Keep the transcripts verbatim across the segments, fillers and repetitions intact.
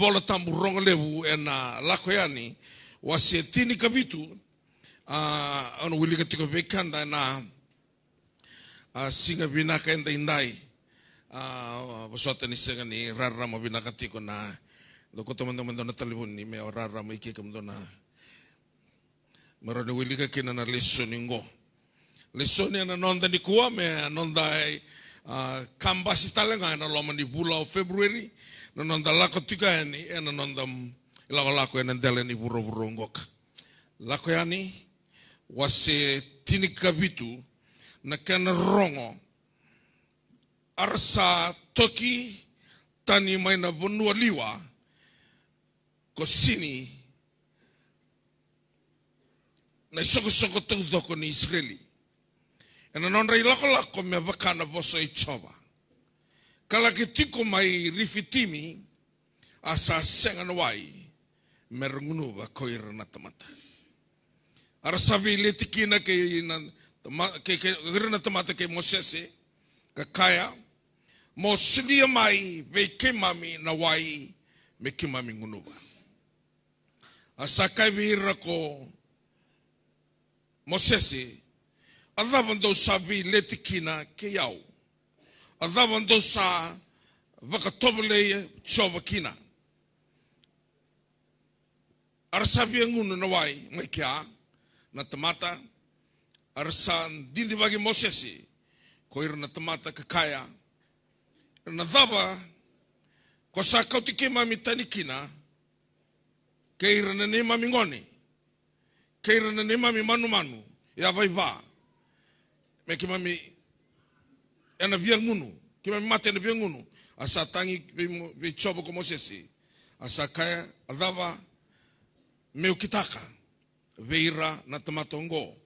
Vola Tabu rogo levu ena Lako Yani, wase tinikavitu. A, au na wilika tiko vei keda ena, a, siga vinaka edaidai. A, vosota ni sega ni rarama vinaka tiko na, dou kauta mada, mada na talevoni me rarama i ke kemudou na me rawa ni wilika kina na lesoni oqo. Lesoni ena noda nikua me noda, a, kabasi tale ga ena loma ni vula o February, na noda lako tiko yani ena noda, mm, ilakolako ena dela ni vuravura oqo ka. Lako Yani, wase tinikavitu, na kena rogo. A ra sa toki tani mai na vanua liwa ko Sini na isoqosoqo taucoko ni Isireli ena nodra ilakolako me vaka na vosa i Jiova, ka laki tiko mai Rifitimi, a sa sega na wai me ra gunuva ko ira na tamata. A ra sa veileti kina kei na tama-, kei, kei ira na tamata kei Mosese, ka kaya, "Mo solia mai vei keimami na wai me keimami gunuva." A sa kaya vei ira ko Mosese, "A cava dou sa veileti kina kei au? A cava dou sa vakatovolei Jiova kina?" A ra sa via gunu na wai mai kea na tamata. A ra sa didivaki Mosese ko ira na tamata ka kaya, "Na cava ko sa kauti keimami tani kina kei ira na neimami gone, kei ira na neimami manumanu yavaiva, me keimami ena via gunu, keimami mate ena via gunu?" A sa tagi vei Mo-, vei Jiova ko Mosese. A sa kaya, "A cava meu kitaka vei ira na tamata oqo?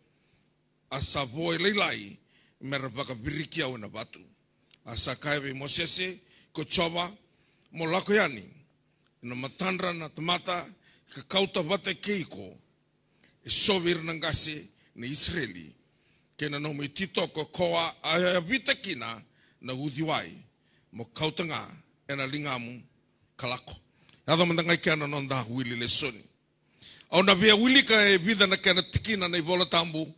A sa vo e lailai me ra vakaviriki au ena vatu." A sa kaya vei Mosese ko Jiova, "Mo lako yani ena matadra na tamata ka kauta vata kei iko e so vei ira na qase ni Isireli, kei na nomu ititoko ko a, a yavita kina na uciwai, mo kauta ga ena ligamu ka lako." Yaco mada ga i kea na noda wili lesoni. Au na via wilika e vica na kena tikina na iVola Tabu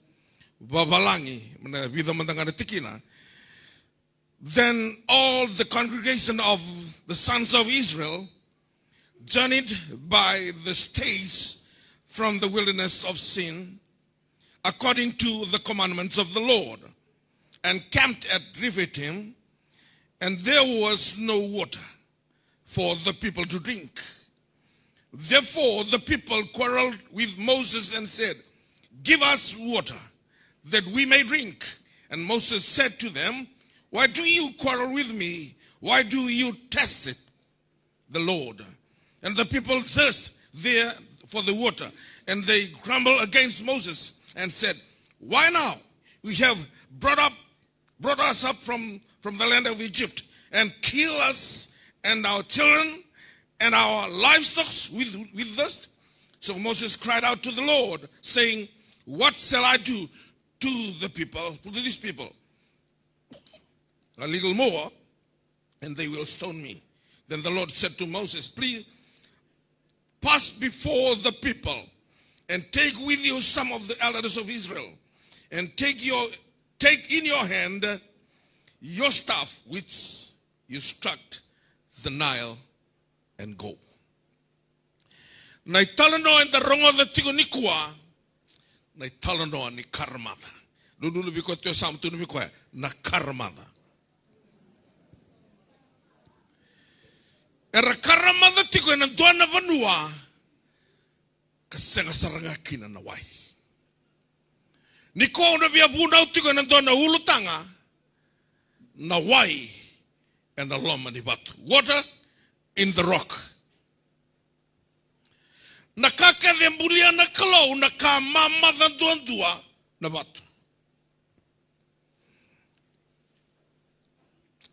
vavalagi, na vica mada ga na tikina. Then all the congregation of the sons of Israel journeyed by the states from the wilderness of Sin, according to the commandments of the Lord, and camped at Rephidim, and there was no water for the people to drink. Therefore the people quarreled with Moses and said, "Give us water that we may drink." And Moses said to them, "Why do you quarrel with me? Why do you test the Lord?" And the people thirst there for the water, and they grumble against Moses and said, "Why now we have brought up brought us up from, from the land of Egypt, and kill us and our children and our livestock with, with thirst?" So Moses cried out to the Lord, saying, "What shall I do to the people, to these people? A little more, and they will stone me." Then the Lord said to Moses, "Please pass before the people, and take with you some of the elders of Israel, and take your, take in your hand your staff which you struck the Nile, and go." Na italanoa eda rogoca tiko nikua, na italanoa ni karamaca. Nunu vei koya tu e yasamu, tukuna vei koya na karamaca. Era karamaca tiko ena dua na vanua ka sega sara ga kina na wai. Nikua au na via vunau tiko ena dua na ulutaga, na wai ena loma ni vatu. Water in the rock. Na ka kece e bulia na Kalou, na ka mamaca duadua, na vatu.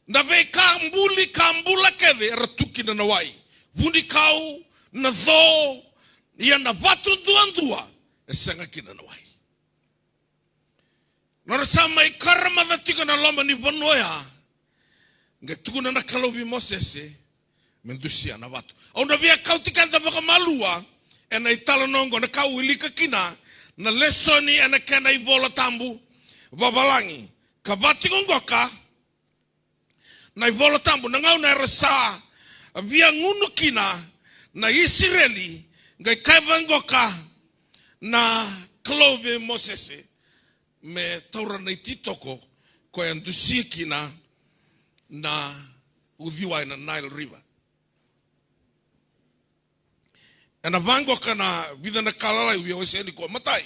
Na veika buli ka bula kece era tu kina na wai. Vunikau, na co, ia na vatu duadua e sega kina na wai. Nodra sa mai karamaca tiko na loma ni vanua oya, qai tukuna na Kalou vei Mosese, me dusia na vatu. Au na via kauti keda vakamalua ena italanoa oqo, na ka au wilika kina na lesoni ena kena iVola Tabu vavalagi. Ka vati qoqoka na iVola Tabu, na gauna era sa via gunu kina na Isireli, qai kaya vaqoka na Kalou vei Mosese me taura na ititoko ko e dusia kina na uciwai na Nile River. Ena vaqoka na vica na ka lalai au via wasea nikua. Matai,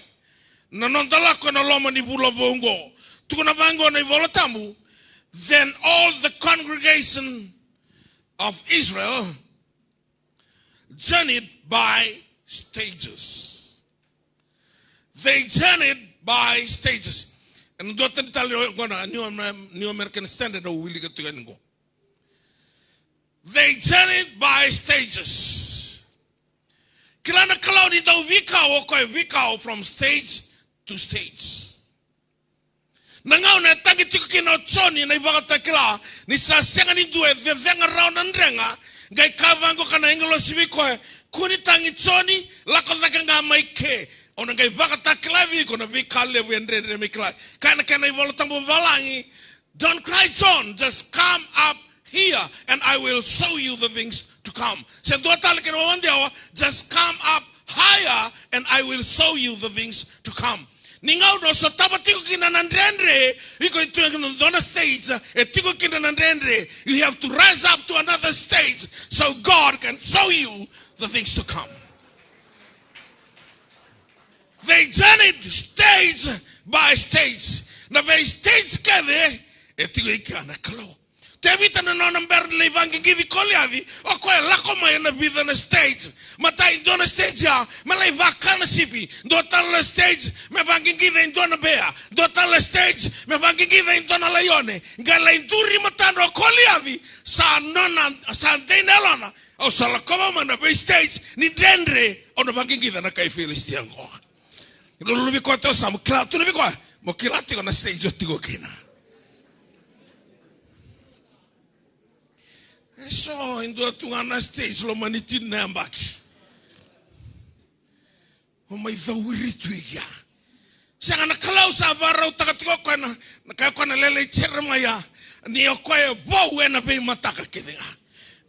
na noda lako ena loma ni vula vou oqo. Tukuna vaqo na iVola Tabu, then all the congregation of Israel journeyed by stages. They journeyed by stages. Ena dua tani tale oqo na New Amer-, New American Standard au wilika tiko yani qo. They journeyed by stages. Kila na Kalou ni dau veikau, o koya e veikau from stage to stage. Na gauna e tagi tiko kina o Joni na iVakatakila, ni sa sega ni dua, e cecega rawa na drega, qai kaya vaqoka na agilosi vei koya, kua ni tagi Joni, lako cake ga mai ke. Au na qai vakatakila vei iko na veika levu e dredre me kila. Kaya na kena iVola Tabu vavalagi, don't cry, John, just come up here and I will show you the things to come. Se dua tale kena wawadewa, just come up higher and I will show you the things to come. Ni gauna o sotava tiko kina na dredre, iko e tu ena dua na stage, e tiko kina na dredre. You have to rise up to another stage so God can show you the things to come. They journeyed stage by stage. Na vei stage kece e tiko i kea na Kalou. Tevita na nona bera na ivaqiqici Koliaci, o koya e lako mai ena vica na stage. Matai, dua na stage ya me lai vaka na sipi. Dua tale na stage me vaqiqica e dua na bea. Dua tale na stage me vaqiqica e dua na laione. Qai lai duri matadra o Koliaci, sa nona, sa dei na yalona. Au sa lakova mai na vei stage ni dredre, au na vaqiqica na kai Filisitia qo. Lululu vei koya tiko, sa mo kila tu na vei koya, mo kila tiko na stage o tiko kina. E so e dua tu ga na stage loma ni tini na yabaki. O mai cowiri tu i kea. Sega, na Kalou sa vakarautaka tiko o koya na, na kaya o koya na lele i Jeremaia, ni o koya e vou ena veimataka kece ga.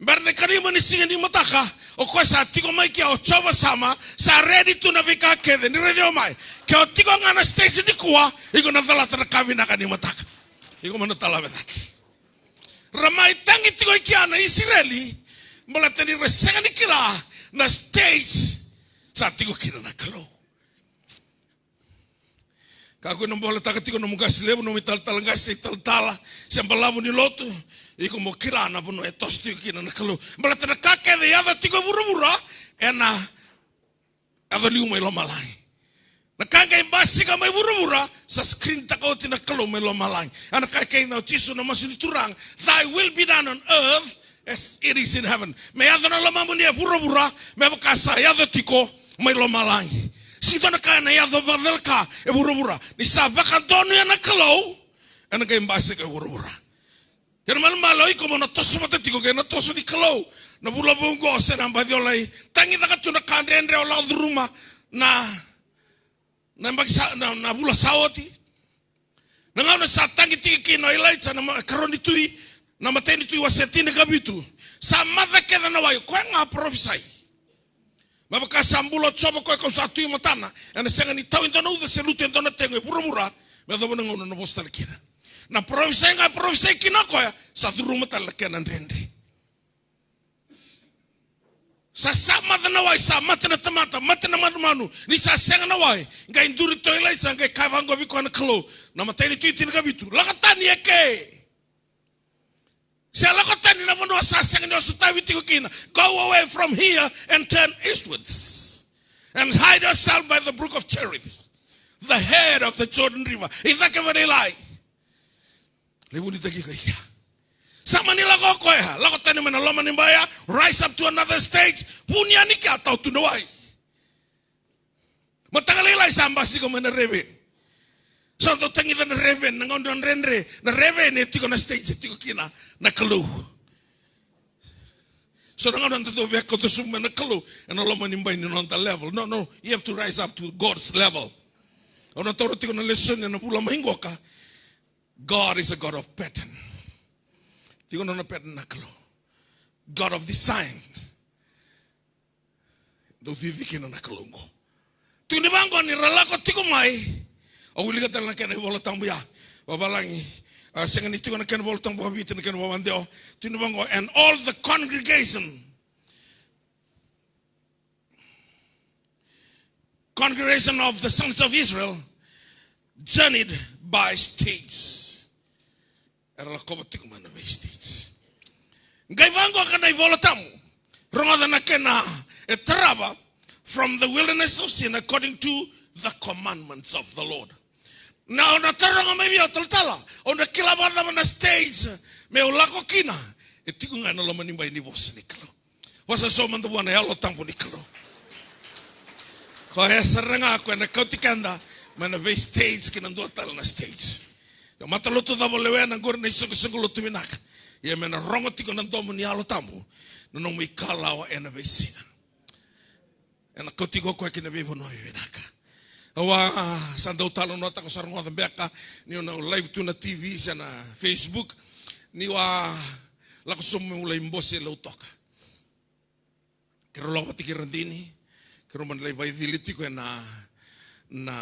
Bera na ikarua ni siga ni mataka, o koya sa tiko mai kea o Jiova Sama, sa redi tu na veika kece, ni raici au mai. Ke o tiko ga na stage nikua, iko na calata na ka vinaka ni mataka. Iko mo na talave cake. Ra mai tagi tiko i kea na Isireli, baleta ni ra sega ni kila na stage sa tiko kina na Kalou. Kakua ni boletaka tiko nomu qase levu, nomu italatala qase, italatala se balavu ni lotu, iko mo kila na vanua e toso tiko kina na Kalou. Baleta na ka kece e yaco tiko e vuravura, ena yaco liu mai lomalagi. Na ka qai basika mai vuravura, sa screen taka oti na Kalou mai lomalagi. A na kaya kina o Jisu na masu ni Turaga, "Thy will be done on earth as it is in heaven." Me yaco na lomamuni e vuravura, me vaka sa yaco tiko mai lomalagi. Sega ni dua na ka ena yaco vakacalaka e vuravura. Ni sa vakadonuya na Kalou, ena qai basika e vuravura. Kena malemale o iko mo na toso vata tiko kei na toso ni Kalou. Na vula vou qo se na baci o lai tagicaka tu na ka dredre, o lako curuma na, na yabaki sa, na, na vula sa oti. Na gauna sa tagi tiko kina o Ilaija na ma-, karua ni Tui, na imatai ni Tui wase tinikavitu. Sa maca kece na wai, o koya ga parofisai. Me vaka sa bula o Jiova, o koya kau sa tu e matana, ena sega ni tau e dua na uca se lutu e dua na tegu e vuravura, me yacova na gauna na vosa tale kina. Na parofisai ga e parofisai kina o koya, sa curuma tale na kena dredre. Sa, sa maca na wai, sa mate na tamata, mate na manumanu, ni sa sega na wai, qai duri tu o Ilaija, qai kaya vaqo vei koya na Kalou, na imatai ni Tui tinikavitu, lako tani eke. Se lako tani na vanua sa sega ni o sotavi tiko kina. Go away from here and turn eastwards. And hide yourself by the brook of Cherith, the head of the Jordan River. I cake vei Ilaija. Lai vunitaki iko i kea. Sa mani lako o koya, lako tani mai na loma ni bai ya, rise up to another stage, vuni yani kea, tau tu na wai. Mataka lailai sa basika mai na reveni. Sa dau tagica na reveni, na gauna dredre, na reveni e tiko na stage, e tiko kina na Kalou. So na gauna da dau via kauta sobu mai na Kalou ena loma ni bai ni noda level. No, no, you have to rise up to God's level. Au na taura tiko na lesoni ena vula mai qoka. God is a God of pattern. Tiko na nona pattern na Kalou. God of design. Dau cici kina na Kalou qo. Tukuni vaqo ni ra lako tiko mai. Au wilika tale na kena iVola Tabu ya. Vavalagi. A, sega ni tiko na kena iVola Tabu vakaviti, na kena vakadewa. Tukuni vaqo, and all the congregation. Congregation of the sons of Israel journeyed by stages. Era lakova tiko mai na vei stages. Qai vaqo ka na iVola Tabu. Rogoca na kena e tarava, from the wilderness of Sin according to the commandments of the Lord. Na, au na taroga mai vei au talatala, au na kila vakacava na stage meu lako kina? E tiko ga ena loma ni bai ni vosa ni Kalou. Vosa so mada vua na Yalo Tabu ni Kalou. Koya sara ga koya na kauti keda mai na vei stage ki na dua tale na stage. Ia matalotu cava o lewena qori na isoqosoqo lotu vinaka. Ia me na rogo tiko na domo ni Yalo Tabu na nomu ikalawa ena veisiga. Ena kauti iko koya ki na veivanua vivinaka. Au a sa dau talanoataka, au sa rogoca beka niu na live tu na T V se na Facebook. Niu a lako sobu meu lai bose e Lautoka. Keirau lako vata kei Radini, keirau mani lai vakaicili tiko ena, na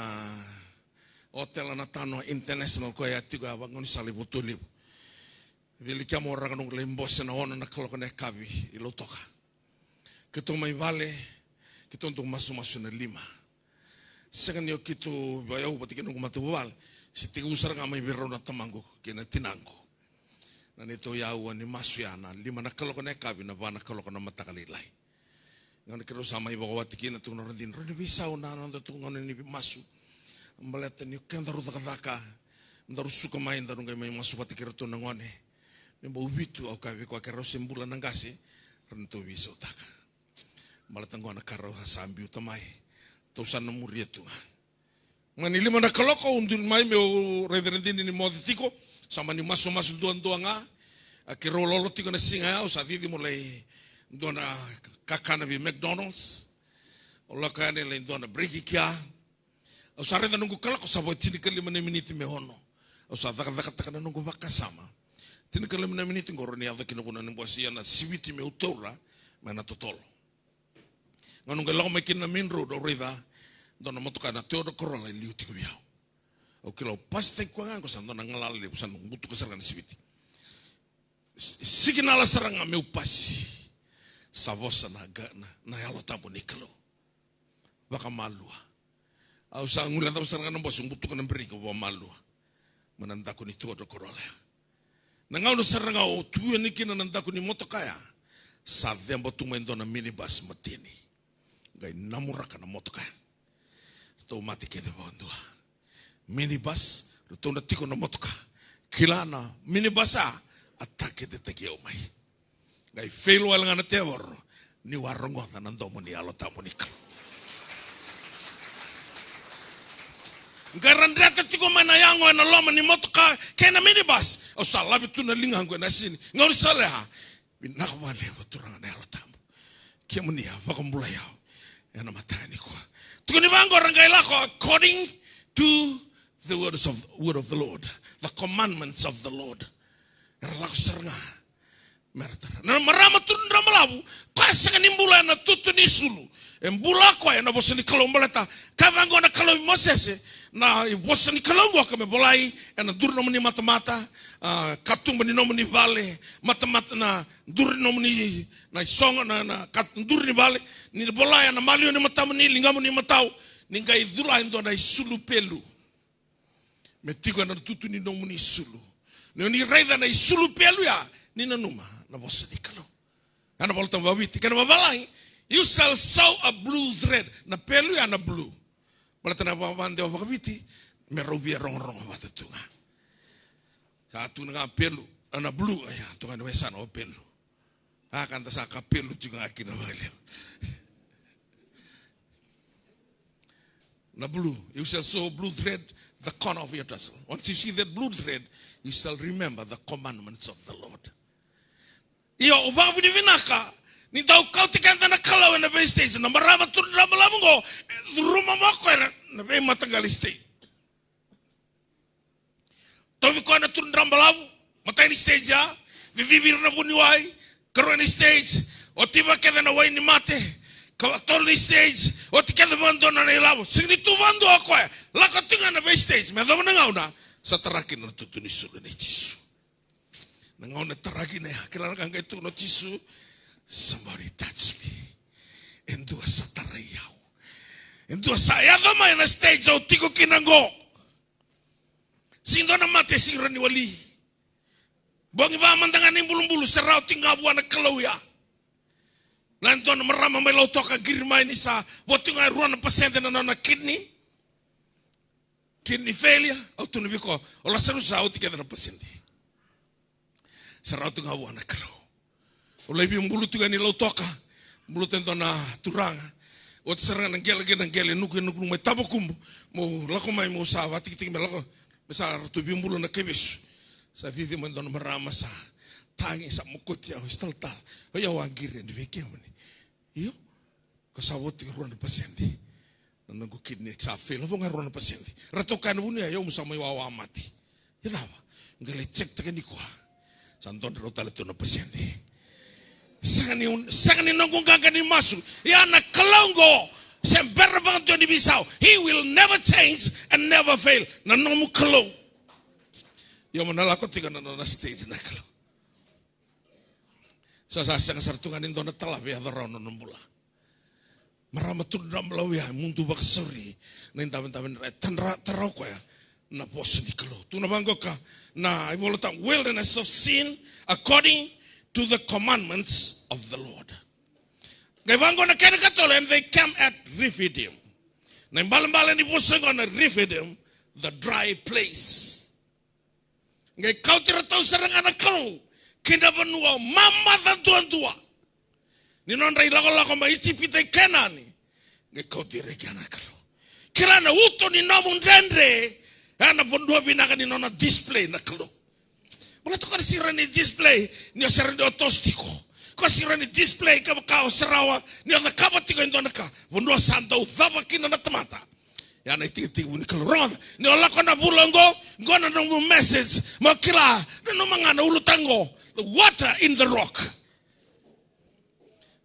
otela na Tanoa International, koya e tiko e vagaunisala i Votualevu. Cili kea mo raka noqu lai bose na ono na kaloko na yakavi i Lautoka. Keitou mai vale, keitou dau masumasu ena lima. Sega ni o keitou, o yau vata kei noqu matavuvale, se tekivu sara ga mai vei rau na tamaqu kei na tinaqu. Na neitou yaua ni masu ya na lima na kaloko na yakavi, na va na kaloko na mataka lailai. Gauna keirau sa mai vakawati kina, tukuna o Radini, rawa ni veisau na nodatou gauna ni masu. Baleta ni kedaru cakacaka, daru suka mai, daru qai mai masu vata kei ratou na gone. Me bau vitu, au kaya vei koya, keirau se bula na qase, rawa ni tou veisautaka. Baleta qo na ka rau sa biuta mai. Tou sa na muria tu ga. Mani lima na kaloko, au duri mai meu raici Radini ni moce tiko. Sa mani masumasu duadua ga. A keirau lolo tiko na siga ya, au sa cici mo lai dua na kakana vei McDonald's. Au lako yani lai dua na break kia. Au sa raica noqu kaloko sa vo tinikalima na miniti me ono. Au sa cakacakataka na noqu vakasama. Tinikalima na miniti qo rawa ni yaco kina vua na bose, ia na siviti meu taura mai na totolo. Gauna qai lako mai kina na main road, au raica dua na motoka na Toyota Corolla e liu tiko vei au. Au kila au pasitaki koya ga, qo sa dua na galala levu, sa na butuka sara ga na siviti. S-, sikinala sara ga meu pasi. Sa vosa na ga-, na, na Yalo Tabu ni Kalou. Vakamalua. Au sa guilecava sara ga na bose, butuka na brake, vakamalua. Mai na daku ni Toyota Corolla ya. Na gauna sara ga au tu yani kina na daku ni motoka ya, sa ceba tu mai dua na minibus mateni. Qai namuraka na motoka ya. Ratou mate kece vakadua. Minibus, ratou na tiko na motoka. Kila na minibus a, a taketetaki au mai. Qai fail wale ga na tevoro, niu a rogoca na domo ni Yalo Tabu ni Kalou. Qai ra dreta tiko mai na yago ena loma ni motoka kei na minibus. Au sa lave tu na ligaqu ena sini. Gaunisala ya, vinaka vakalevu Turaga na Yalo Tabu. Kemuni a vakabulai au ena mataka nikua. Tukuni vaqo, ra qai lako according to the words of, word of the Lord, the commandments of the Lord. Era lako sara ga me ra tara. Na marama, turaga balavu, koya sega ni bula ena tutu ni sulu. E bula o koya ena vosa ni Kalou baleta kaya vaqo na Kalou vei Mosese, na ivosa ni Kalou qoka me volai ena duru nomuni matamata, a, katuba ni nomuni vale, matamata na duru ni nomuni, na isogo, na, na kat-, duru ni vale, ni volai ena maliwa ni matamuni, ligamuni, matau, ni qai cula e dua na isulu pelu. Me tiko ena tutu ni nomuni sulu. Ni oni raica na isulu pelu ya, ni nanuma na vosa ni Kalou. Ena Volatabu vakaviti, kena vavalagi, you shall sew a blue thread. Na pelu ya na blue. Baleta na vakadewa vakaviti, me rau via rogorogo vata tu ga. Sa tu na ga pelu, a na blue, aya, tu ga ni wesana o pelu. A, ka da sa ka pelu tiko ga kina vakalevu. Na blue, you shall sew blue thread the corner of your tassel. Once you see that blue thread, you shall remember the commandments of the Lord. Io, o vakavinavinaka Ni dau kauti keda na Kalou ena vei stage, na marama turaga balavu qo, e curuma mai o koya na veimataqali stage. Tauvi koya na turaga balavu, matai ni stage ya, vivivi ira na vuniwai, karua ni stage, oti vaka kece na wai ni mate, ka tolu ni stage, oti kece vakadua na nona ilavo. Sega ni tu vakadua o koya, lako tiko ga na vei stage, me yacova na gauna sa tara kina na tutu ni sulu nei Jisu. Na gauna e tara kina ya, kila na ka qai tukuna o Jisu, "Somebody touch me." E dua sa tarai au. E dua sa yaco mai na stage au tiko kina qo. Sega ni dua na mate e sega ni rawa ni wali. Bogi va mada ga na ibulubulu, sa rawa tiko ga vua na Kalou ya. Na dua na marama mai Lautoka qiri mai ni sa vo tiko ga e rua na pasede na nona kidney. Kidney failure, au tukuna vei koya, o Lasarusa, oti kece na pasede. Sa rawa tu ga vua na Kalou. Au lai via bulu tu ga ni Lautoka, buluta e dua na turaga. Oti sara ga na qele, qele, na qele, nuku, nuku, nuku mai Tavakubu. Meu lako mai, meu sa vatikitiki me lako, me sa ratou via bulu na kaivesu. Sa cici mai dua na marama sa tagi, sa mokoti au, sa talatala. O yau a qiri yani vei kemuni. Io. Ko sa vo tiko rua na pasede. Na noqu kidney sa fail, vo ga rua na pasede. Ratou kaya na vuniwai, au mo sa mai wawa mate. E cava? Qai lai check taka nikua. Sa dua drau tale tu na pasede. Sega ni, sega ni noqu qaqa ni masu. Ia na Kalou qo, se bera vakadua ni veisau. He will never change and never fail. Na nomu Kalou. Io, mo na lako tiko na nona stage na Kalou. Sa, sa sega sara tu ga ni dua na talavi e yaco rawa na nona bula. Marama turaga balavu ya, mudu vakasauri na idavedave ni ra, e tadra, tara o koya na vosa ni Kalou. Tukuna vaqo ka na iVolatabu, "Wilderness of Sin, according to the commandments of the Lord." Qai vaqo na kena ikatolu, "And they camped at Rephidim." Na ibalebale ni vosa qo na Rephidim, the dry place. Qai kauti iratou sara ga na Kalou ki na vanua mamaca duadua. Ni nodra ilakolako mai Ijipita i Kenani, qai kauti ira i kea na Kalou. Kila na uto ni nomu dredre, e na vanua vinaka ni nona display na Kalou. Baleta ko na sega ni display ni o sega ni o toso tiko. Ko sega ni display ka vaka o sega rawa ni o cakava tiko e dua na ka. Vanua sa dau cava kina na tamata. Ia na itikotiko vuni Kalou. Rogoca, ni o lako na vula oqo, oqo na nomu message. Mo kila, nanuma ga na ulutaga qo. The water in the rock.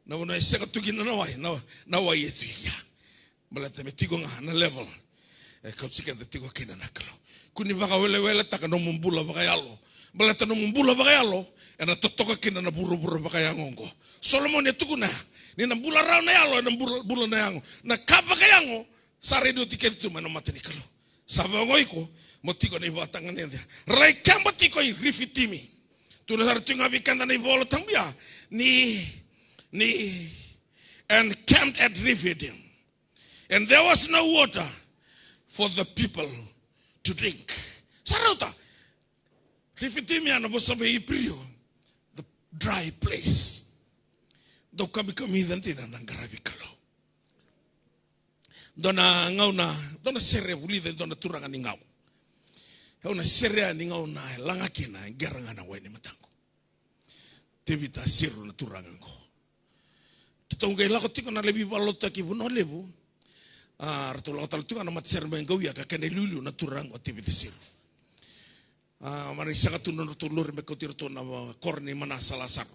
Na vanua e sega tu kina na wai, na, na wai e tu i kea. Baleta me tiko ga na level e kauti keda tiko kina na Kalou. Kua ni vakaweleweletaka nomu bula vakayalo. Baleta nomu bula vakayalo, ena totoka kina na vuravura vakayago oqo. Solomoni e tukuna, ni na bula rawa na yalo, ena bula, bula na yago. Na ka vakayago, sa ready oti kece tu mai na mata ni Kalou. Sa vakaoqo iko, mo tiko na ivakatagedegede. Ra lai keba tiko i Rifitimi. Tukuna sara tiko ga vei keda na iVola Tabu ya, ni, ni, and camped at Rephidim. And there was no water for the people to drink. Sa rauta. Rifitimi ya na vosa vei Iperiu, the dry place. Dau kamikamica dina na qaravi Kalou. Dua na gauna, dua na sere vulica e dua na turaga ni Gau. Au na serea ni gauna e laga kina, e qera ga na wai ni mataqu. Tevita Seru na turaga qo. Keitou qai lako tiko na laivi vakalotutaki Vanua Levu. A, ratou lako tale tu ga na matasere mai Gauia ka kena iliuliu na turaga o Tevita Seru. A, mani sega tu na nodratou lori me kauti iratou na, a, koro ni Manasa Lasaro.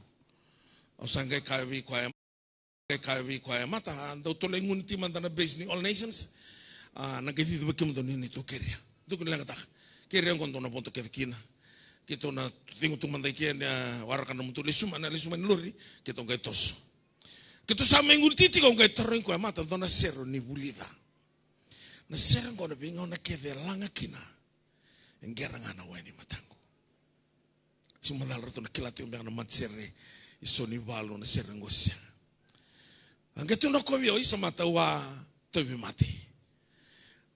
Au sa qai kaya vei koya, qai kaya vei koya, "Mata, a, dau tolei gunu ti mada na base ni All Nations. A, na qai cici vei kemudou ni neitou keria." Dou kua ni leqataka. Keria qo dou na vodo kece kina. Keitou na cegu tu mada i ke, ni a waraka na nomudou lesu mai, na lesu mai ni lori, keitou qai toso. Keitou sa mai gunu ti tiko, au qai tarogi koya, "Mata, dua na sere ni vulica. Na sere qo na veigauna kece e laga kina, e qera ga na wai ni mataqu." Sega ni macala ratou na kila tiko beka na matasere i so ni valu na sere qo se sega. A qai tukuna o koya vei au, "Isa, Mata, au a tauvimate.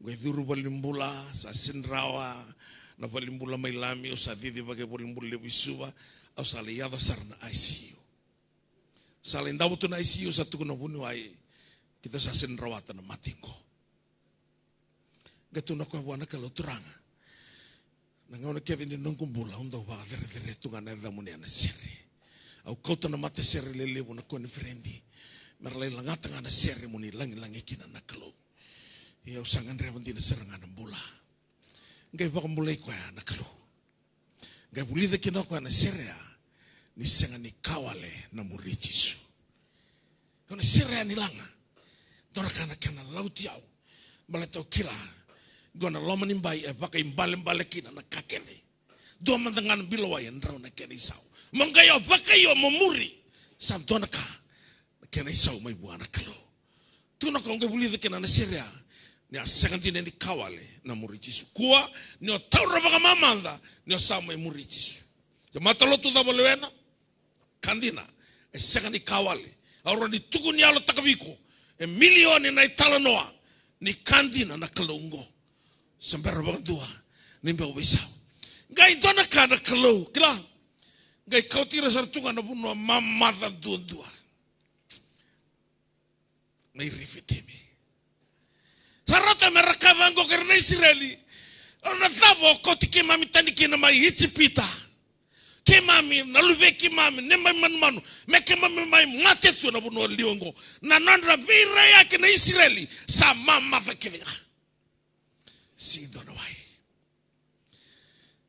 Au qai curu valenibula, sa sega ni rawa na valenibula mai Lami, au sa cici vaka i valenibula levu i Suva, au sa lai yaco sara na I C U. Sa lai davo tu na I C U, sa tukuna na vuniwai, keitou sa sega ni rawata na mate qo." Qai tukuna o koya vua na Kalou, "Turaga, na gauna kece ni noqu bula au dau vakacerecerea tu ga na yacamuni ena sere. Au kauta na matasere lelevu na koniferedi me ra lai lagata ga na sere mo ni lagilagi kina na Kalou. Ia au sa gadreva dina sara ga na bula. Qai vakabulai koya na Kalou. Qai vulica kina o koya na sere ya ni sega ni ka wale na muri Jisu. Qo na sere ya ni laga. Dua na ka na kena lauti au. Baleta au kila. Qo na loma ni bai e vakaibalebale kina na ka kece. Dua mada ga na bilo wai e drau na kena isau. Mo qai o vakaio mo muri. Sa dua na ka na kena isau mai vua na Kalou. Tukuna o koya qai vulica kina na sere ya. Ni a sega dina ni ka wale na muri Jisu. Kua ni o taura vakamamada ni o sa mai muri Jisu. Ia matalotu cava o lewena? Ka dina, e sega ni ka wale. Au rawa ni tukuni yalotaka vei iko, e milioni na italanoa ni ka dina na Kalou oqo. Se bera vakadua ni bau veisau. Qai dua na ka na Kalou, kila. Qai kauti ira sara tu ga na vanua mamaca duadua. Mai Rifitimi. Sa rauta me ra kaya vaqo kei ira na Isireli. Au na cava o kauti keimami tani kina mai Ijipita. Keimami na luvei keimami, neimami manumanu. Me keimami mai mate tu ena vanua liwa oqo. Na nodra veiraiyaki na Isireli. Sa mamaca kece ga. Sega ni dua na wai.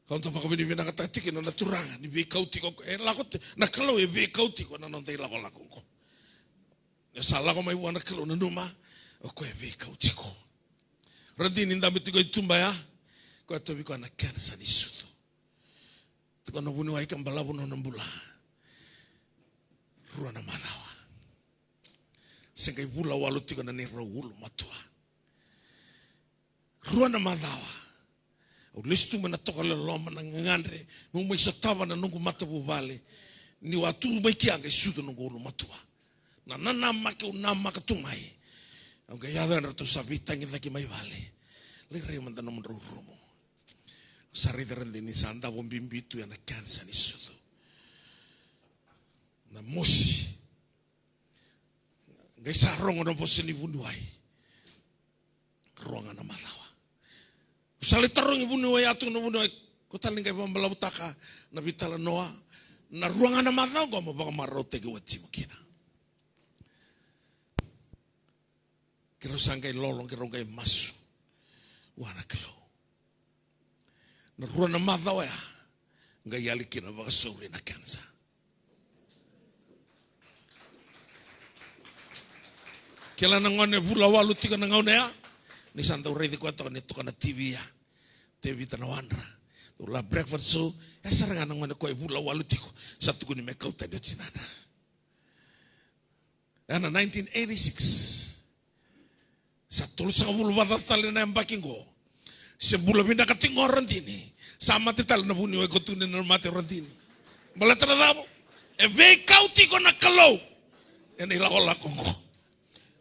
Kau dau vakavinavinakataka tiko kina na Turaga ni veikau tiko o koya. E lako tiko, na Kalou e veikau tiko na noda ilakolako oqo. Ni sa lako mai vua na Kalou, nanuma, o koya e veikau tiko. Radini dabe tiko i tuba ya, koya tauvi koya na kenisa ni sucu. Tiko na vuniwai ka balavu nona bula. Rua na macawa. Se qai vula walu tiko na neirau ulumatua. Rua na macawa. Au lesu tu mai na toka loloma, na gagadre, meu mai sotava na noqu matavuvale. Niu a tu mai kea qai sucu noqu ulumatua. Na nanamaki au namaka tu mai. Au qai yaco yani, ratou sa veitagicaki mai vale. Lai rai mada nomudrau rumu. Au sa raica Radini sa davo bibi tu ena kenisa ni sucu. Na mosi. Qai sa rogo na vosa ni vuniwai. Rua ga na macawa. Au sa lai tarogi vuniwai, a tukuna na vuniwai, ko tale ni qai vakabalavutaka na veitalanoa. Na rua ga na macawa oqo mo vakamarautaki watimu kina. Keirau sa qai lolo, keirau qai masu vua na Kalou. Na rua na macawa oya, qai yali kina vakasauri na kenisa. Kila na gone vula walu tiko na gauna ya, ni sa dau raici koya toka ni toka na T V ya. Tevita na wadra. Dau la breakfast show, ya sara ga na gone koya e vula walu tiko, sa tukuni me kau tani o tinana. Ena nineteen eighty-six. Sa tolusagavulu vakacaca tale na yabaki qo. Se bula vinaka tiko o Radini. Sa mate tale na vuniwai ko tukuni na mate o Radini. Baleta na cava? E veikau tiko na Kalou. Ena ilakolako qo.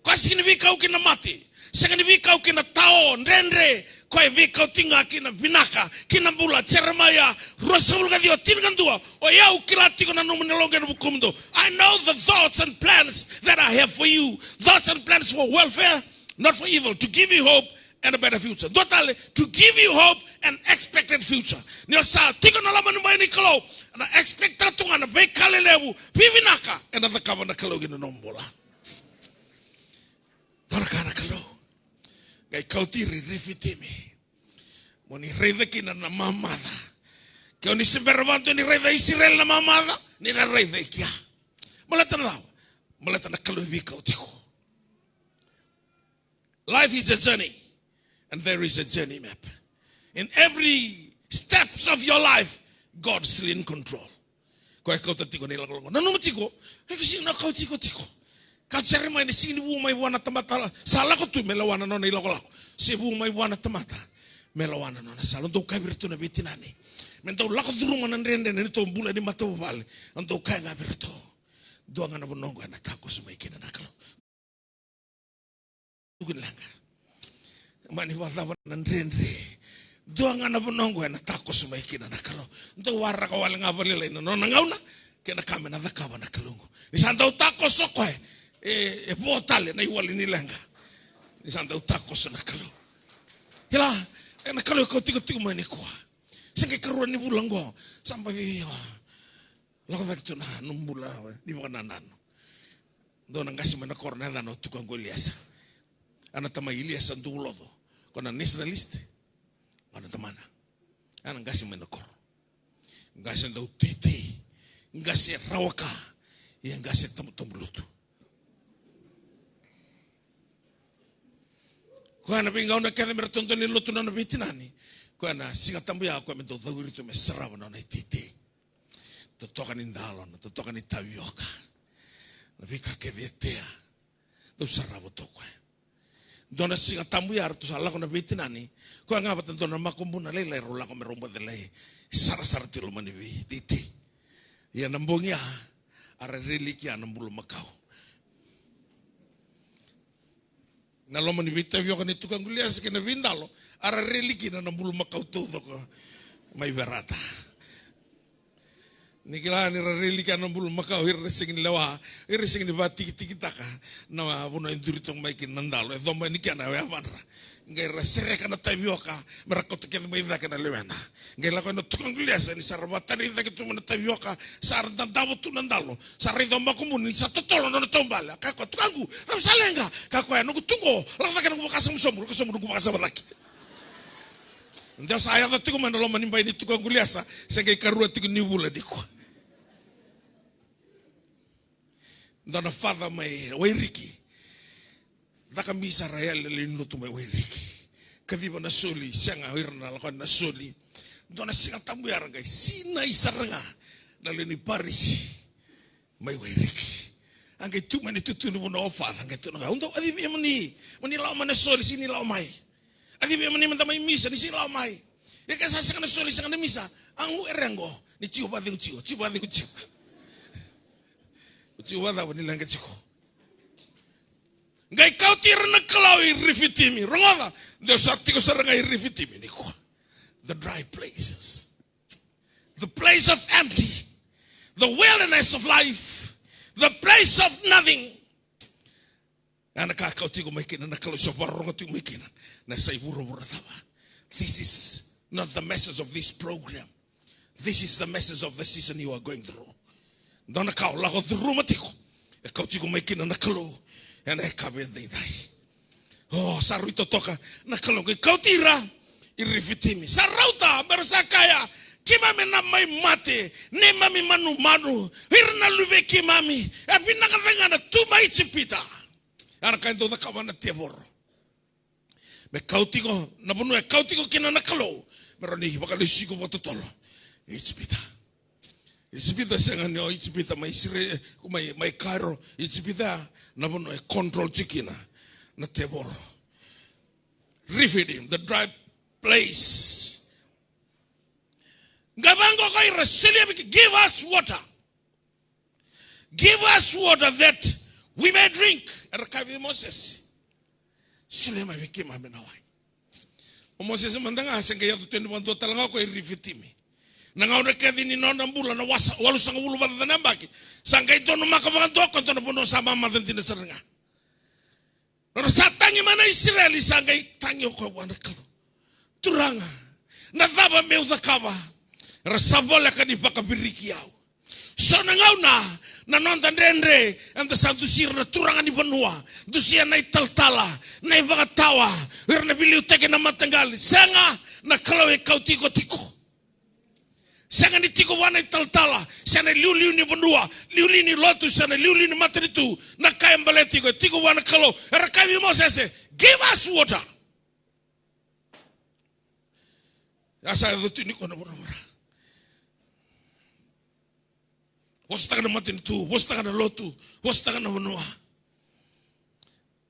Koya sega ni veikau ki na mate. Sega ni veikau ki na tao, dredre. Koya e veikau tiko ga ki na vinaka, ki na bula. Jeremaia ruasagavulu ka ciwa, tinikadua. O yau kila tiko na nomuni yaloqu ena vukumudou. I know the thoughts and plans that I have for you. Thoughts and plans for welfare, not for evil. To give you hope and a better future. Dua tale, to give you hope and expected future. Ni o sa tiko na loma ni bai ni Kalou, na expect tu ga na veika lelevu, vivinaka, ena cakava na Kalou ki na nomu bula. Dua na ka na Kalou. Qai kauti ira i Rifitimi. Mo ni raica kina na mamaca. Ke o ni se bera vakadua ni raica Isireli na mamaca, ni na raica i kea. Baleta na cava? Baleta na Kalou e veikau tiko. Life is a journey, and there is a journey map. In every steps of your life, God's still in control. Koya e kauta tiko na ilakolako. Nanuma tiko, e ko sega ni kauti iko tiko. Ka Jeremaia, ni sega ni vu mai vua na tamata sa lako tu me lewa na nona ilakolako. Se vu mai vua na tamata me lewa na nona sala. Au dau kaya vei iratou na veitinani, me dau lako curuma na dredre na neitou bula ni matavuvale. Au dau kaya ga vei iratou, dua ga na vanua oqo ena takoso mai kina na Kalou. Tukuni leqa. Mani vakacava na dredre, dua ga na vanua oqo ena takoso mai kina na Kalou. Dau waraka wale ga vakalailai na nona gauna kei na ka me na cakava na Kalou oqo. Ni sa dau takoso o koya, e, e vo tale na iwali ni leqa. Ni sa dau takoso na Kalou. Kila, e na Kalou e kauti iko tiko mai nikua. Se qai karua ni vula oqo, sa baci, Lako cake tu na nomu bula ni vakanananu. Dua na qase mai na koro na yacana o Tukaqu Eliasa. A na tamai Eliasa Duvuloco. Ko na nationalist. Ko na tamana. A na qase mai na koro. Qase dau teitei. Qase rawa ka. Ia qase tabulotu. Koya na veigauna kece me ratou dau lai lotu na nona veitinani. Koya na Siga Tabu ya koya me dau cowiri tu me sarava na nona iteitei. Totoka ni dalo, na totoka ni tavioka. Na veika kece e tea. Dau sarava tu o koya. Dua na Siga Tabu ya ratou sa lako na veitinani. Koya ga vata dua na makubuna lailai rau lako me rau boce lai sarasara tu i loma ni veiteitei. Ia na bogi ya, a ra reliki ya na bulumakau. Na loma ni veitavioka ni Tukaqu Eliasa kei na veidalo, a ra reliki na bulumakau taucoko mai Verata. Ni kila ni ra reliki na bulumakau, ira ra sega ni lewa, ira ra sega ni vakatikitikitaka na vanua e duri toka mai kina na dalo, e coba ni kena e yavadra. Qai ra sereka na tavioka me ra kauta kece mai cake na lewena. Qai lako na Tukaqu Eliasa ni sa ra vakatani cake tu mai na tavioka, sa ra dadavo tu na dalo, sa raica o makubuna ni sa totolo na nona taubale. A kaya o koya, "Tukaqu, cava sa leqa?" Kaya o koya, "Noqu tu qo, lako cake noqu vakasabusabu, lako sobu noqu vakasava cake." De sa yaco tiko mai na loma ni bai ni Tukaqu Eliasa, se qai karua tiko ni vula nikua. Dua na father mai Wairiki. Caka misa ra yali na lewe ni lotu mai Wairiki. Kaciva na soli, sega o ira na lako na soli. Dua na Siga Tabu ya ra qai sinai sara ga na lewe ni parisi mai Wairiki. A qai tu mai na itutu ni vanua o father, a qai tukuna ga, "Au dau kacivi kemuni, mo ni lako mai na soli, sega ni lako mai. Kacivi kemuni meda mai misa, ni sega ni lako mai. Ia ke sa sega na soli, sega na misa, a gu e reqo, ni tiko vakacegu tiko, tiko vakacegu tiko." Tiko vakacava ni leqa tiko? Qai kauti ira na Kalou i Rifitimi. Rogoca, de sa tiko sara ga i Rifitimi nikua. The dry places. The place of empty. The wilderness of life. The place of nothing. A na ka kauti iko mai kina na Kalou, sa vakarorogo tiko mai kina. Na sa i vuravura cava? This is not the message of this program. This is the message of the season you are going through. Dua na ka o lako curuma tiko, e kauti iko mai kina na Kalou ena yakavi edaidai. O, sa rui totoka na Kalou qai kauti ira i Rifitimi. Sa rauta me ra sa kaya, "Keimami na mai mate, neimami manumanu, ira na luvei keimami, e vinaka cake ga na tu mai Ijipita." A na ka e dau cakava na tevoro. Me kauti iko, na vanua e kauti iko kina na Kalou, me rawa ni vakalesui iko vakatotolo. Ijipita. Ijipita sega ni o Ijipita mai Isireli, mai, mai Cairo. Ijipita na vanua e control tiko kina na tevoro. Refidim, the dry place. Qai vaqo ko ira, solia vei ke-, "Give us water. Give us water that we may drink." Era kaya vei Mosese, "Solia mai vei keimami na wai." O Mosese mada ga se qai yaco tu yani vakadua tale ga o koya i Rifitimi. Na gauna kece ni nona bula na wasa, walusagavulu vata na yabaki, sa qai donumaka vakadua o koya dua na vanua sa mamaca dina sara ga. Ra sa tagi mai na Isireli, sa qai tagi o koya vua na Kalou. "Turaga, na cava meu cakava?" Ra sa voleka ni vakaviriki au. So na gauna, na noda dredre, eda sa dusi ira na turaga ni vanua, dusia na italatala, na ivakatawa, ira na veiliutaki, na mataqali. Sega, na Kalou e kauti iko tiko. Sega ni tiko vua na italatala, se na iliuliu ni vanua, iliuliu ni lotu, se na iliuliu ni matanitu. Na ka e baleti iko, e tiko vua na Kalou. Era kaya vei Mosese, "Give us water." A sa yaco tu nikua na vuravura. Vosataka na matanitu, vosataka na lotu, vosataka na vanua.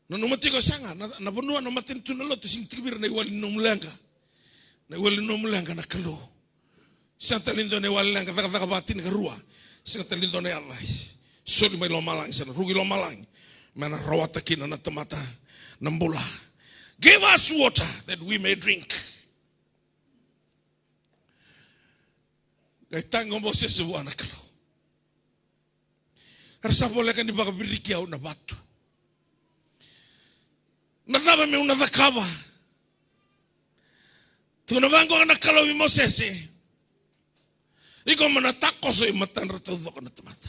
Nanuma tiko, sega, na, na vanua, na matanitu, na lotu, sega ni tiko vei ira na iwali ni nomu leqa. Na iwali ni nomu leqa na Kalou. Sega tale ni dua na iwali leqa, Cakacaka va tinikarua. Sega tale ni dua na yaca e soli mai lomalagi, se na ruku i lomalagi, me na rawata kina na tamata na bula. "Give us water that we may drink." Qai tagi o Mosese vua na Kalou. "Era sa voleka ni vakaviriki au na vatu. Na cava meu na cakava?" Tukuna vaqo na Kalou vei Mosese, Iko mo na takoso i matadra taucoko na tamata.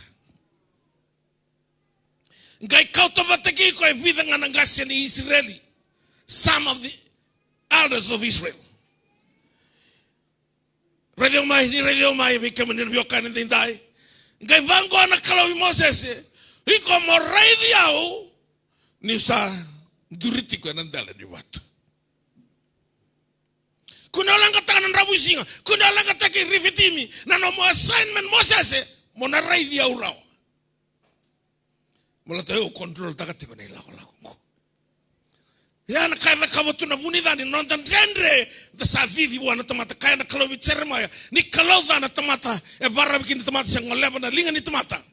Qai kauta vata kei iko e vica ga na qase ni Isireli. Some of the elders of Israel. Raici au mai, ni raici au mai, vei kemuni na veiwekani edaidai. Qai vaqo na Kalou vei Mosese, iko mo raici au, niu sa duri tiko ena dela ni vatu. Kua ni o leqataka na dravuisiga, kua ni o leqataki Rifitimi, na nomu assignment Mosese, mo na raici au rawa. Baleta au control taka tiko na ilakolako qo. Ia na ka e cakava tu na vunica ni noda dredre, da sa cici vua na tamata, kaya na Kalou vei Jeremaia, ni kalou ca na tamata, e varavi kina na tamata, se goleva na liga ni tamata.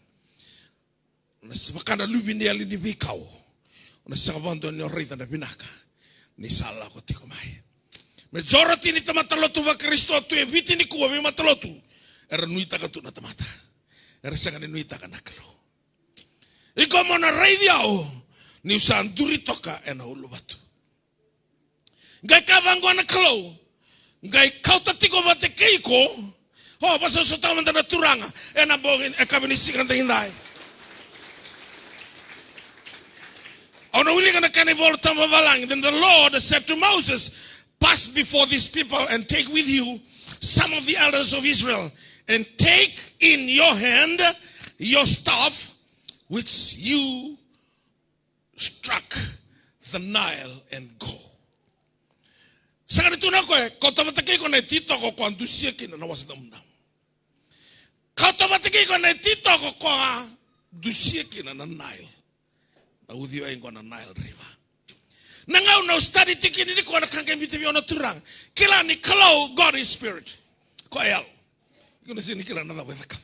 Na se vaka na luve ni yali ni veikau. O na sega vakadua ni o raica na vinaka ni sa lako tiko mai. Majority ni tamata lotu vaKarisito tu e Viti nikua, veimatalotu, era nuitaka tu na tamata. Era sega ni nuitaka na Kalou. Iko mo na raici au niu sa duri toka ena uluvatu. Qai kaya vaqo na Kalou, qai kauta tiko vata kei iko. O, vakasausau mada na Turaga ena bogi, e, yakavi ni siga edaidai. Au na wilika na kena iVolatabu vavalagi. Then the Lord said to Moses, "Pass before these people and take with you some of the elders of Israel, and take in your hand your staff, which you struck the Nile and go." Sega ni tukuna o koya, kauta vata kei iko na ititoko ko a dusia kina na Wasa Damudamu. Kauta vata kei iko na ititoko ko a dusia kina na Nile. Na uciwai qo na Nile River. Na gauna au study tiko kina nikua na ka qai biuta vei au na Turaga. Kila ni Kalou, God is spirit. Ko yalo. Iko na sega ni kila na cava e cakava.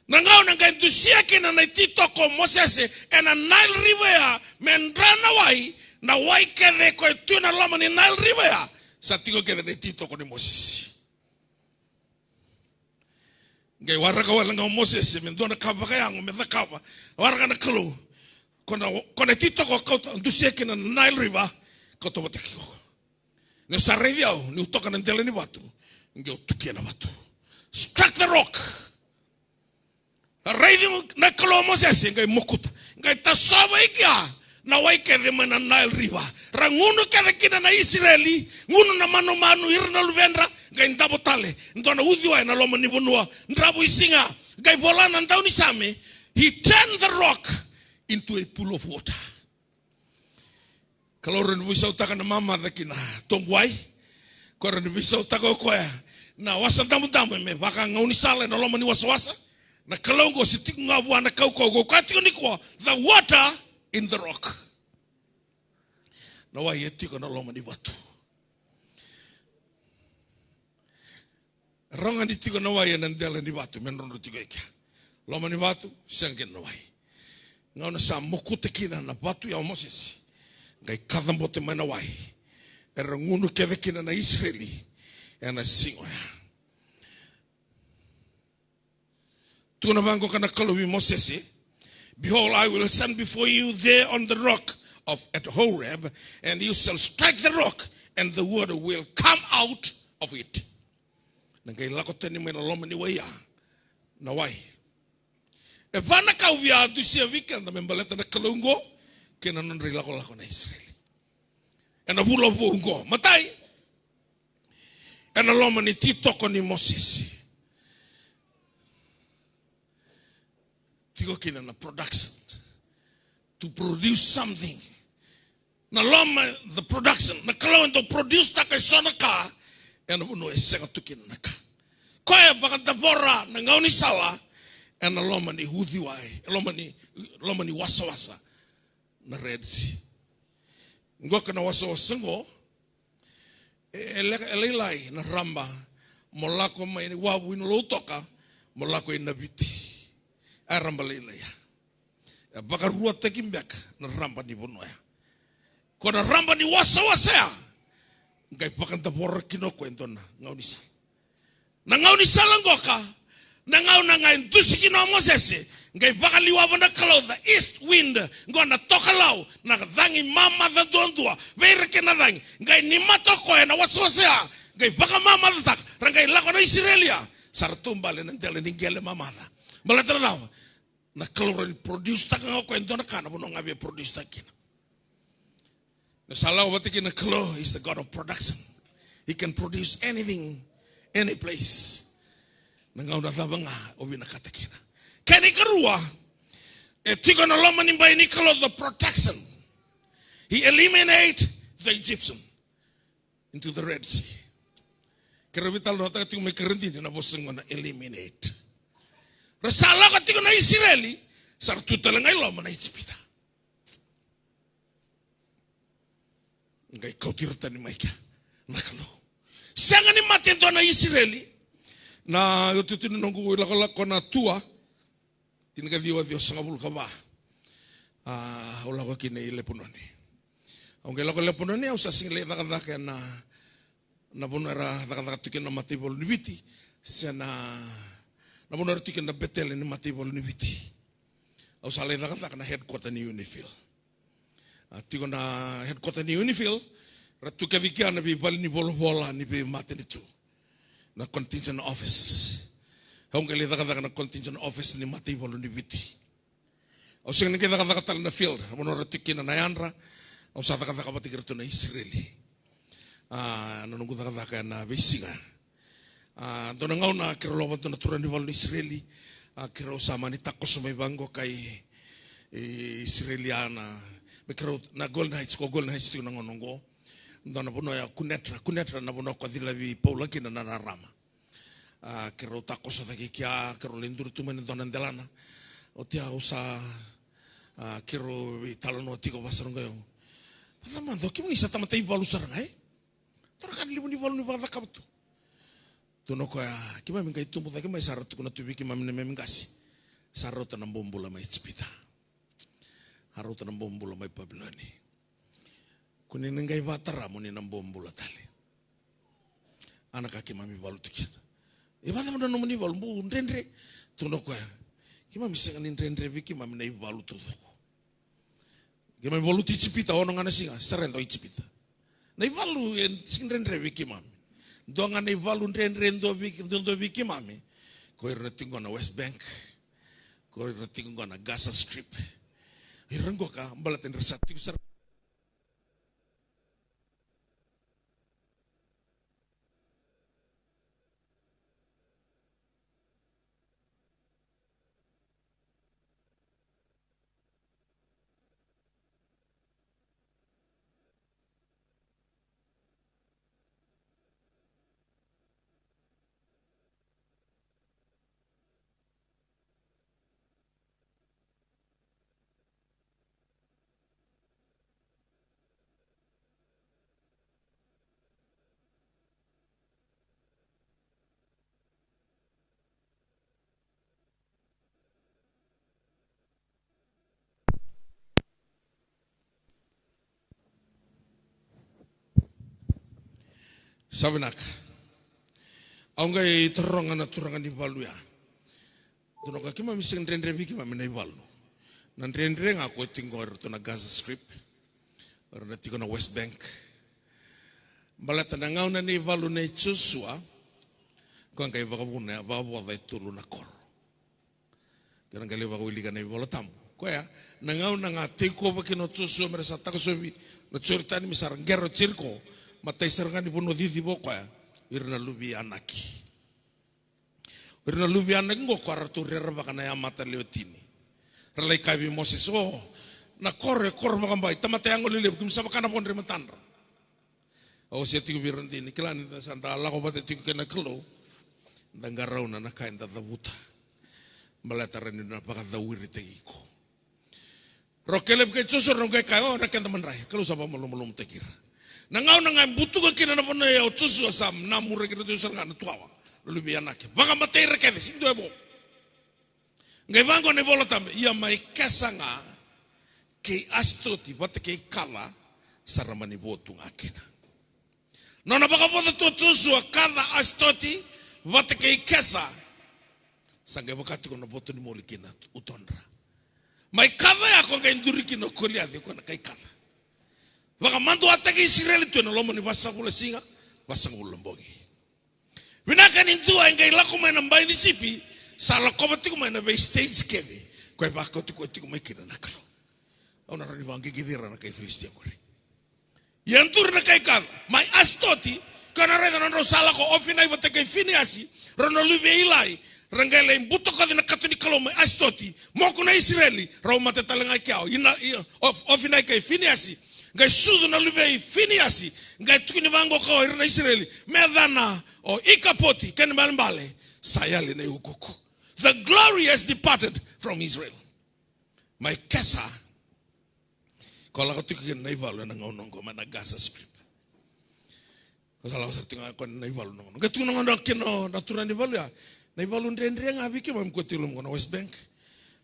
Na gauna qai dusia kina na ititoko o Mosese ena Nile River ya, me dra na wai, na wai kece ko e tu ena loma ni Nile River ya, sa tiko kece na ititoko nei Mosese. Qai waraka wale ga o Mosese me dua na ka vakayago me cakava. Waraka na Kalou, ko na, ko na ititoko kauta, dusia kina na Nile River, kauta vata kei iko. Ni sa raici au niu toka na dela ni vatu, qai o tukia na vatu. Struck the rock. Raici na Kalou o Mosese, qai mokuta. Qai tasova i kea na wai kece mai na Nile River. Ra gunu kece kina na Isireli, gunu na manumanu, ira na luvedra, qai davo tale. Dua na uciwai ena loma ni vanua, dravuisiga. Qai vola na daunisame, he turned the rock into a pool of water. Kalou rawa ni veisautaka na mamaca ki na tobu wai. Ko rawa ni veisautaka o koya na Wasa Damudamu me vaka gaunisala ena loma ni wasawasa. Na Kalou qo se tiko ga vua na kaukauwa ko koya tiko nikua, the water in the rock. Na wai e tiko ena loma ni vatu. Rogo ni tiko na wai ena dela ni vatu, me drodro tiko i kea. Loma ni vatu, sega kina na wai. Gauna sa mokuta kina na vatu ya o Mosese, qai kacabote mai na wai. Era gunu kece kina na Isireli ena siga oya. Tukuna vaqo na Kalou vei Mosese, "Behold, I will stand before you there on the rock of at Horeb, and you shall strike the rock, and the water will come out of it." Na qai lako tani mai na loma ni wai ya na wai. E va na ka au via dusia vei keda me baleta na Kalou qo kei na nodra ilakolako na Isireli ena vula vou qo. Matai, ena loma ni titoko nei Mosese, tiko kina na production. To produce something. Na loma, the production. Na Kalou e dau produce taka e so na ka ena vanua e sega tu kina na ka. Koya e vakadavora na gaunisala ena loma ni uciwai, loma ni, loma ni wasawasa, na Red Sea. Qo ka na wasawasa qo, e, e leka, e lailai na raba mo lako mai Wavu i na Lautoka mo lako i Naviti. A raba lailai ya. E vakaruataki beka na raba ni vanua ya. Ko na raba ni wasawasa ya, qai vakadavora kina o koya e dua na gaunisala. Na gaunisala qoka, na gauna ga e dusi kina o Mosese, qai vakaliwava na Kalou the east wind, qo na tokalau, na cagi mamaca duadua vei ira kei na cagi, qai ni mata o koya ena wasawasa ya, qai vakamamacataka, ra qai lako na Isireli ya, Sa ra taubale na dela ni qele mamaca. Baleta na cava? Na Kalou rawa ni produce taka ga o koya e dua na ka na vanua ga via produce taka kina. Na sa lako vata kina na Kalou is the God of production. He can produce anything, any place. Na gauna cava ga o vinakata kina. Kena ikarua, e tiko na loma ni bai ni Kalou, the protection. He eliminate the Egyptian into the Red Sea. Keirau veitalanoataka tiko mai, keirau dina na vosa qo na eliminate. Ra sa lako tiko na Isireli, sa ra tu tale ga i loma na Ijipita. Qai kauti ira tani mai kea na Kalou. Sega ni mate e dua na Isireli. Na iotioti ni noqu ilakolako na tua, tinikaciwa ciwasagavulu ka va. A, au lako kina i Lepanoni. Au qai lako i Lepanoni, au sa sega ni lai cakacaka ena, na vanua era cakacaka tu kina na mataivalu ni Viti, se na, na vanua era tu kina na Betele ni mataivalu ni Viti. Au sa lai cakacaka na headquarter ni UNIFIL. A, tiko na headquarter ni UNIFIL, ra tu kece kea na veivale ni volavola ni veimatanitu. Na contingent office. Au qai lai cakacaka na contingent office ni mataivalu ni Viti. Au sega ni qai cakacaka tale na field, na vanua ra tiko kina na yadra, au sa cakacaka vata kei iratou na Isireli. A, na noqu cakacaka ena veisiga. A, dua na gauna keirau lako vata na turaga ni valu ni Isireli, a, keirau sa mani takoso mai vaqo kai, e, Isireli, a, na, me keirau na Golan Heights, ko Golan Heights tiko na gauna oqo. Dua na vanua ya Kunetra, Kunetra na vanua ko cilavi Paula kina na rarama. A, keirau takoso cake kea, keirau lai duri tu mai na dua na delana. Oti ya au sa, a, keirau veitalanoa tiko, vaka sara ga o yau. Vacava mada o kemuni sa tamata ivalu sara ga, e? Toro ka na levu ni valu ni vakacakava tu. Tukuna o koya, keimami qai tubu cake mai, sa ra tukuna tu vei keimami na neimami qase. Sa rauta na bobula mai Ijipita. A rauta na bobula mai Papiloni. Ko ni na qai vakatara mo ni na bobula tale. A na ka keimami valu tu kina. E vacava na nomuni valu, bau dredre? Tukuna o koya, keimami sega ni dredre vei keimami na ivalu taucoko. Keimami valuti Ijipita, ono ga na siga, sa ra yadua Ijipita. Na ivalu e sega ni dredre vei keimami. Dua ga na ivalu dredre dua vei, dua, dua vei keimami. Ko ira na tiko qo na West Bank. Ko ira na tiko qo na Gaza Strip. Ira qo ka, baleta ni ra sa tiko sara. Sa vinaka. Au qai taroga na turaga ni valu ya. Tukuna o koya, keimami sega ni dredre vei keimami na ivalu. Na dredre ga ko tiko qo iratou na Gaza Strip. Era na tiko na West Bank. Baleta na gauna ni valu nei Josua, ko qai vakavuna, vakavoca e tolu na koro. Kena qai lai vakawilika na iVola Tabu. Koya, na gauna ga take over kina o Josua me ra sa takosovi na Joritani me sa ra qera o Jeriko, matai sara ga ni vanua ciciva o koya, ira na luve i Anaki. O ira na luve i Anaki qo ko ratou rerevaka na yamata lewe tini. Ra lai kaya vei Moses, o, na koro e koro vakabai, tamata yago lelevu, keimami sa vaka na vodre e matadra. Au wasea tiko vei ira dina, ni kila ni da sa da lako vata tiko kei na Kalou, da qarauna na ka eda cavuta. Baleta rawa ni na vakacauiritaki iko. Rau Kelepi kei Josua, rau qai kaya, o, na keda madrai, Kalou sa vakamalumalumutaki ira. Na gauna ga e butuka kina na vanua ya o Josua sa namuraki iratou sara ga na tuwawa, na luve i Anaki. Vakamatei ira kece, sega ni dua e vo. Qai vaqo na iVola Tabu, ia mai Kesa ga kei Asitoti vata kei Kaca, sa ra mani vo tu ga kina. Nona vakavoca tu o Josua, Kaca, Asitoti vata kei Kesa, sa qai vaka tiko na voto ni moli kina utodra. Mai Kaca ya ko qai duri kina o Koliaci, o koya na kai Kaca. Vakamaduataki Isireli tu ena loma ni vasagavulu na siga, vasagavulu na bogi. Vinaka ni dua e qai lako mai na bai ni sipi, sa lakova tiko mai na vei stage kece ko e vakauti koya tiko mai kina na Kalou. Au na rawa ni vakaqiqici ira na kai Filisitia qori. Ia duri na kai Kaca mai Asitoti, ko na raica na nodrau sa lako Ofinai vata kei Finiasi, rau na luve i Ilai, ra qai lai butakoci na kato ni Kalou mai Asitoti, moku na Isireli, rau mate tale ga i kea o Ina-, i-, Of-, Ofinai kei Finiasi, qai sucu na luve i Finiasi, qai tukuni vaqo ko ira na Isireli, me yacana o Ikapoti, kena ibalebale sa yali na iukuuku. The glory has departed from Israel. Mai Kesa, ko lako tiko kina na ivalu ena gauna oqo mai na Gaza Strip. Ko sa lako sara tiko ga ko na ivalu na gauna. Qai tiko na gauna kina na turaga ni valu ya. Na ivalu dredre ga vei keimami ko tiko loma ko na West Bank.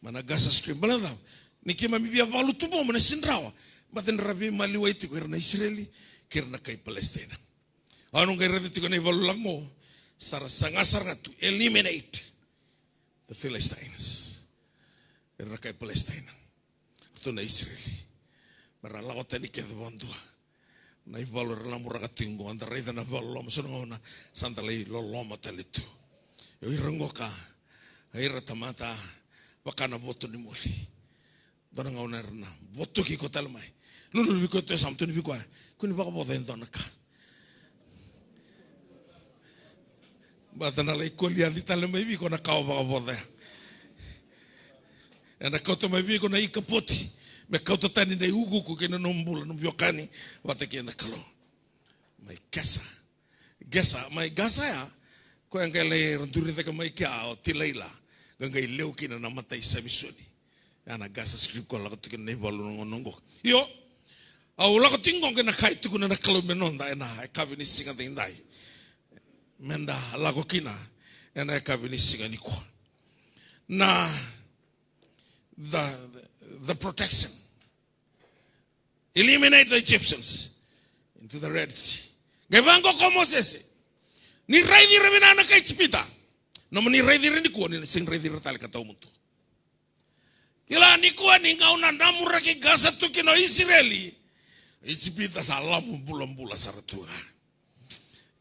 Mai na Gaza Strip. Baleta ni keimami via valu tu bobo na sidrawa. Baleta ni ra veimaliwai tiko ira na Isireli, kei ira na kai Palestina. Au na qai raica tiko na ivalu lako, sa ra saga sara ga to eliminate the Philistines. Ira na kai Palestina. Ratou na Isireli. Me ra lako tani kece vakadua. Na ivalu era lamuraka tiko qo, da raica na valu loma, so na gauna sa da lai loloma tale tu. O ira qo ka, o ira tamata, vaka na voto ni moli. Dua na gauna era na votoki iko tale mai. Lululu vei koya tu e yasamu, tukuna vei koya, kua ni vakavoca e dua na ka. Baleta na lai Koliaci tale mai vei iko na ka o vakavoca ya. Ena kauta mai vei iko na Ikapoti. Me kauta tani na iukuuku kei na nomu bula, nomu veiwekani, vata kei na Kalou. Mai Kesa. Gesa, mai Gasa ya, koya qai lai ra duri cake mai kea o Tilaila, qai qai lewe kina na mata i Samisoni. Ya na Gaza Strip ko lako tiko na ivalu na gauna oqo. Io, au lako tiko oqo qai na ka e tukuna na Kalou me noda ena yakavi ni siga daidai. Meda lako kina ena yakavi ni siga nikua. Na the, the protection. Eliminate the Egyptians into the Red Sea. Qai vaqo ko Mosese. Ni raici ira vinaka na kai Ijipita. Nomuni raici ira nikua, ni na sega ni raici ira tale ka tawamudu. Kila nikua ni gauna namuraki Gasa tu kina o Isireli. Ijipita sa lamu bulabula sara tu ga.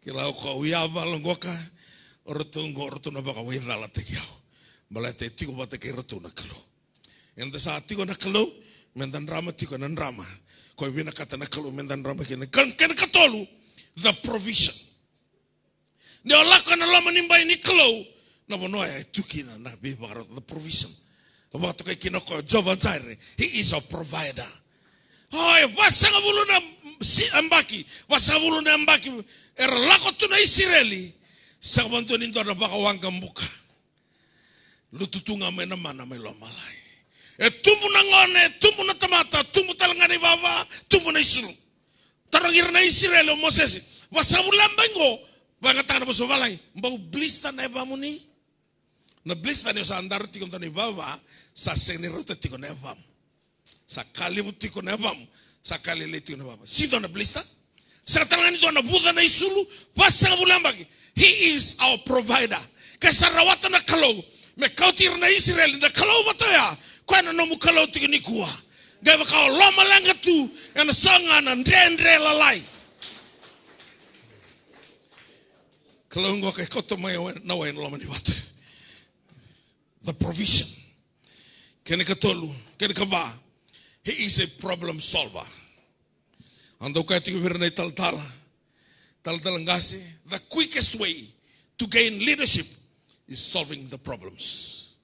Kila o koya au yavala qoka, o ratou qo, o ratou na vakawaicalataki au. Baleta e tiko vata kei ratou na Kalou. Eda sa tiko na Kalou, meda drama tiko ena drama. Ko e vinakata na Kalou, meda drama kina. Kena, kena katolu, the provision. Ni o lako ena loma ni bai ni Kalou, na vanua e tu kina na veivakarau, the provision. Vakatokai kina ko Jehovah Jireh, he is our provider. O, e vasagavulu na si-, yabaki, vasagavulu na yabaki, era lako tu na Isireli, sega vakadua ni dua na vakawaqabuka. Lutu tu ga mai na mana mai lomalagi. E tubu na gone, e tubu na tamata, tubu tale ga na ivava, tubu na isulu. Tarogi ira na Isireli o Mosese, vasagavulu na yabaki qo, vakayagataka na vosa vavalagi, bau blister na yavamuni. Na blister ni o sa dara tiko dua na ivava, sa sega ni rauta tiko na yavamu. Sa ka levu tiko na yavamu, sa ka lailai tiko na yavamu. Sega ni dua na blister, sega tale ga ni dua na vuca na isulu, vasagavulu na yabaki. He is our provider. Ke sa rawata na Kalou me kauti ira na Isireli, na Kalou vata oya, koya na nomu Kalou tiko nikua. Qai vaka o lomaleqa tu ena so ga na dredre lalai. Kalou qo ka kauta mai na wai ena loma ni vatu. The provision. Kena katolu, kena kava. He is a problem solver. Au dau kaya tiko vei ira na italatala, talatala qase, the quickest way to gain leadership is solving the problems.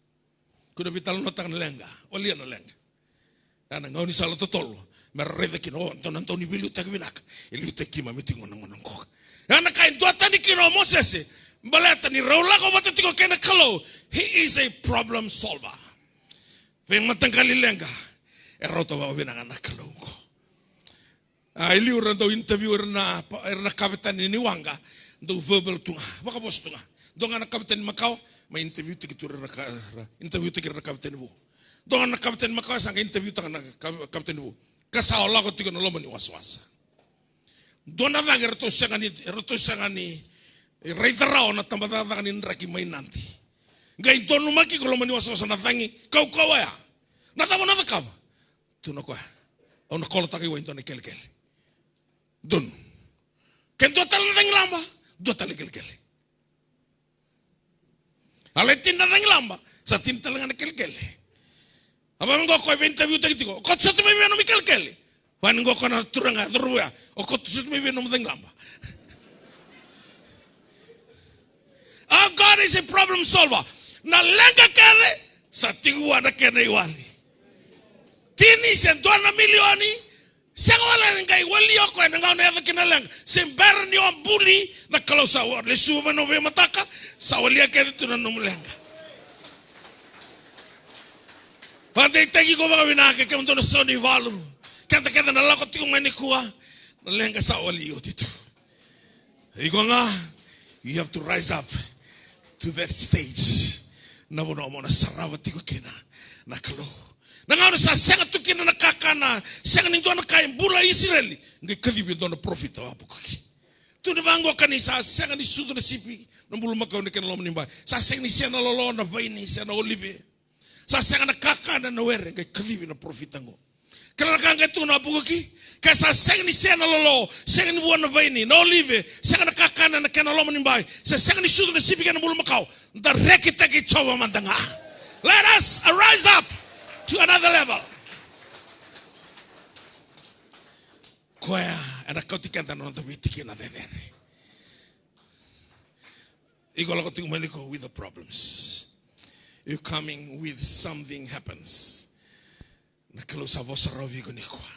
Kua ni veitalanoataka na leqa, o lia na leqa. Ya na gaunisala totolo me ra raica kina, o, dua na dau ni veiliutaki vinaka e liutaki keimami tiko na gauna oqo. Ya na ka e duatani kina o Mosese, baleta ni rau lako vata tiko kei na Kalou. He is a problem solver. Veimataqali leqa e rauta vakavinaka na Kalou oqo. A, e liu era dau interview ira na, ira na kavetani ni waqa, dau verbal tu ga, vakavosa tu ga. Dua ga na kavetani makawa, mai interview taki tu ira na ka-, ra interview taki ira na kavetani vou. Dua ga na kavetani makawa, sa qai interview taka na ka-, kavetani vou. Ka sa o lako tiko na loma ni wasawasa. Dua na cagi eratou sega ni, eratou sega ni raica rawa na tabacakacaka ni draki mai Nadi. Qai donumaki iko loma ni wasawasa na cagi kaukauwa ya. Na cava o na cakava? Tukuna o koya, au na kolotaka i wai dua na kelekele. Donu. Ke dua tale na cagilaba, dua tale na kelekele. A lai tini na cagilaba, sa tini tale ga na kelekele. A vaka me qo o koya e veinitaviutaki tiko. O koto soti mai vei nomu ikelekele. Vaka ni qo o koya na turaga, cauravou ya. O koto soti mai vei nomu cagilaba. Our God is a problem solver. Na leqa kece, sa tiko vua na kena iwali. Tini se dua na milioni, sega wale ni qai wali o koya na gauna e yaco kina na leqa. Se bera ni o buli, na Kalou sa wa-, lesuva mai na veimataka, sa walia kece tu na nomu leqa. Vakadeitaki iko vakavinaka, kemudou na so ni valu. Keda kece na lako tiko mai nikua, na leqa sa wali oti tu. Iko ga, you have to rise up to that stage. Na vanua mo na sarava tiko kina na Kalou. Na gauna sa sega tu kina na kakana, sega ni dua na ka e bula Isireli, qai kacivi e dua na parofita o Apakuki. Tu ni vaqo ka ni sa sega ni sucu na sipi na bulumakau ena kena loma ni bai. Sa sega ni se na lolo, na vaini, se na olive. Sa sega na kakana, na were, qai kacivi na parofita qo. Kila na ka qai tukuna o Apakuki? Ke sa sega ni se na lolo, sega ni vua na vaini, na olive, sega na kakana ena kena loma ni bai, se sega ni sucu na sipi kei na bulumakau, da rekitaki Jiova mada ga. Let us arise up to another level. Koya ena kauti keda na noda veitikina cecere. Iko lako tiko mai niko with the problems. You coming with something happens. Na Kalou sa vosa rawa vei iko nikua.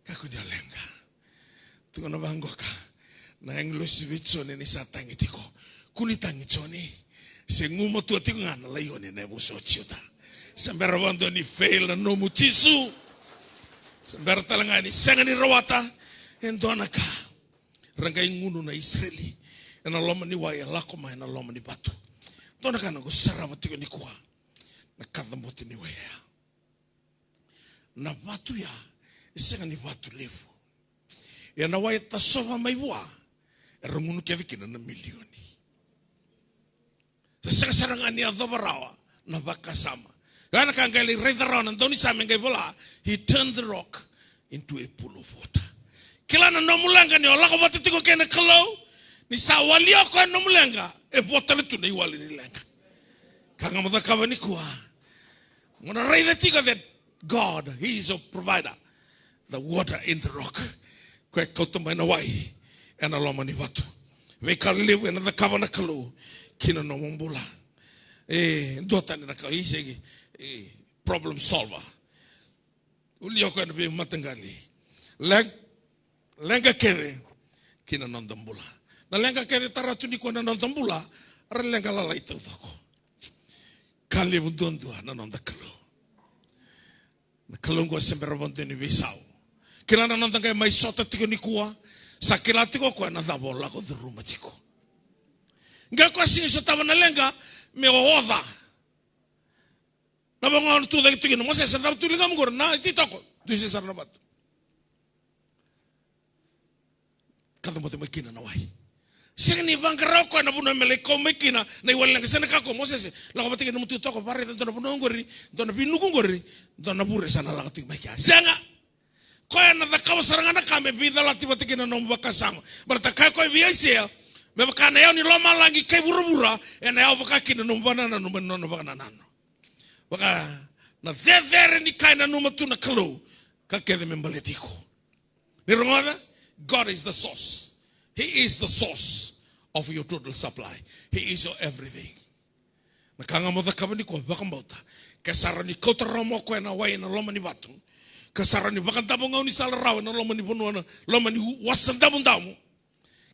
Kakua ni o leqa. Tukuna vaqo ka na agilosi vei Joni ni sa tagi tiko. Kua ni tagi Joni. Se gumatua tiko ga na laioni ena yavusa o Juta. Se bera vakadua ni fail na nomu Jisu. Se bera tale ga ni sega ni rawata e dua na ka. Ra qai gunu na Isireli ena loma ni wai, e lako mai ena loma ni vatu. Dua na ka na qai sarava tiko nikua, na kacabote ni wai ya. Na vatu ya e sega ni vatu levu. Ia na wai e tasova mai vua, era gunu kece kina na milioni. Sa sega sara ga ni yacova rawa na vakasama. Ia na ka qai lai raica rawa na daunisame qai vola, he turned the rock into a pool of water. Kila na nomu leqa ni o lako vata tiko kei na Kalou, ni sa walia o koya na nomu leqa, e vo tale tu na iwali ni leqa. Ka ga mo cakava nikua, mo na raica tiko that God, he is a provider. The water in the rock. Koya e kauta mai na wai ena loma ni vatu. Veika levu ena cakava na Kalou ki na nomu bula. E, dua tani na ka, e, e, problem solver. Uli o koya na veimataqali. Leg-, leqa kece ki na noda bula. Na leqa kece tara tu nikua na noda bula, ra leqa lalai taucoko. Ka levu duadua na noda Kalou. Na Kalou qo se bera vakadua ni veisau. Kila na noda qai mai sota tiko nikua, sa kila tiko o koya na cava o lako curuma tiko. Qai koya sega ni sotava na leqa me o oca. Na vagona tu cake tiko kina, Mosese, cava tu ligamu qori, na ititoko, dusia sara na vatu. Kacabote mai kina na wai. Sega ni vaqara o koya na vanua me lai kau mai kina na iwali leqa, sega ni kaya o koya, Mosese, lako vata kina nomu ititoko, vakaraica dua na vanua qori, dua na veinuku qori, dua na vure sa na lako tiko mai kea. Sega. Koya na cakava sara ga na ka me veicalati vata kina na nomu vakasama. Baleta kaya o koya vei Aisea, me vaka na yawa ni lomalagi kei vuravura, ena yawa vaka kina na nomu vakanananu mai na nona vakanananu. Vaka na cecere ni ka e nanuma tu na Kalou, ka kece me baleti iko. Ni rogoca, God is the source. He is the source of your total supply. He is your everything. Na ka ga mo cakava nikua, vakabauta. Ke sa rawa ni kauta rawa mai o koya na wai ena loma ni vatu, ke sa rawa ni vakadavu gaunisala rawa ena loma ni vanua, na loma ni wasa damudamu,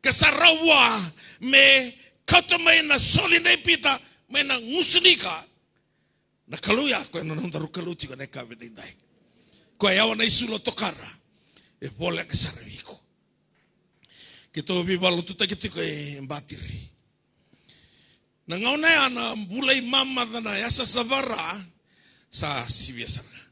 ke sa rawa vua me kauta mai na soli nei Pita mai na gusu ni ika, na Kalou ya, koya na nodaru Kalou tiko ena yakavi edaidai. Koya e yawa na isulu o tokara, e voleka sara vei iko. Keitou veivakalotutaki tiko e Batiri. Na gauna ya na bula i mamaca na yasayasa vaka-Ra sa sivia sara ga.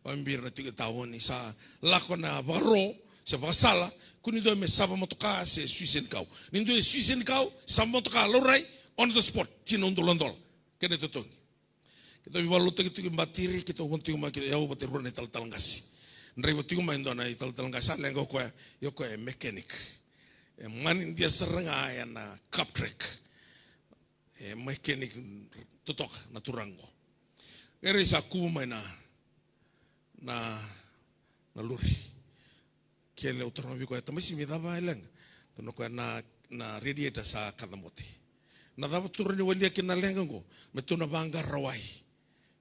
Vakabibi ira na tiko e tauni, sa lako na vakaro se vakasala, kua ni dua me sava motoka se sui senikau. Ni dua e sui senikau, sava motoka, laurai, on the spot, tini na udolu na dola. Kena itotogi. Keitou veivakalotutaki tiko i Batiri, keitou vodo tiko mai, keitou, o au vata e rua na italatala qase. Draiva tiko mai e dua na italatala qase, sa leqa o koya, ia o koya e mechanic. E manidia sara ga ena cup track. E mechanic totoka na turaga qo. E rairai sa kuvu mai na, na, na lori. Kele au taroga vei koya, "Tamasi, me cava e leqa?" Tukuna o koya, "Na, na radiator sa kacabote." "Na cava tou rawa ni walia kina na leqa qo?" "Me tou na vaqara wai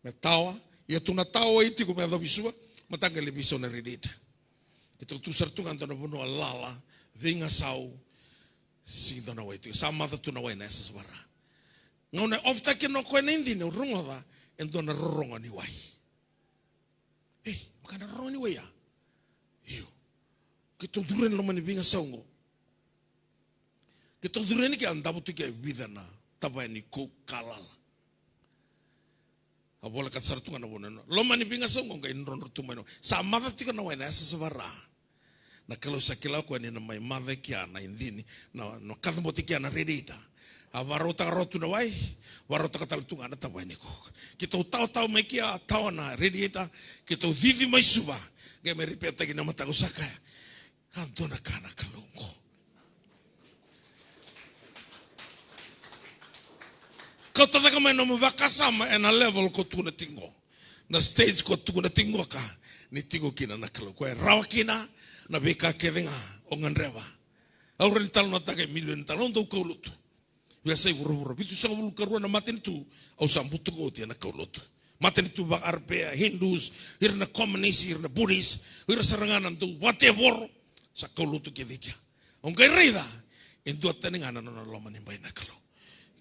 me tawa." Ia tou na tawa wai tiko me yacovi Suva, mataka qai lai veisau na radiator. Keitou tu sara tu ga dua na vanua lala, veigasau, sega ni dua na wai tiko. Sa maca tu na wai na yasayasa vaka-Ra. Gauna e off-taka kina o koya na idini, au rogoca e dua na rorogo ni wai. "Ei, vaka na rorogo ni wai ya." Io. Keitou curu yani loma ni veigasau qo. Keitou curu yani ke a davo tu ke e vica na tavaya ni Coke ka lala. A volekata sara tu ga na vanua. Loma ni veigasau qo qai drodro tu mai na wai. Sa maca tiko na wai na yasayasa vaka-Ra. Na Kalou sa kila o koya ni na mai maca e kea na idini, na, na kacabote e kea na radiator. A vakarautaka rawa tu na wai, vakarautaka tale tu ga na tavaya ni Coke. Keitou tawatawa mai kea, tawa na radiator, keitou cici mai Suva. Qai mai ripetaki na mataka, au sa kaya, "A dua na ka na Kalou qo." Kauta cake mai nomu vakasama ena level ko tukuna tiko qo. Na stage ko tukuna tiko qo ka ni tiko kina na Kalou. Koya e rawa kina na veika kece ga o gadreva. Au rawa ni talanoataka e milioni tale, au dau kaulotu. Veiyasai vuravura, vitusagavulu ka rua na matanitu, au sa butuka oti ena kaulotu. Matanitu vaka-Arabia, Hindus, ira na komunisi, ira na Buddhist, ira sara ga na dau vakatevoro, sa kaulotu kece i kea. Au qai raica, e duatani ga na nona loma ni bai na Kalou.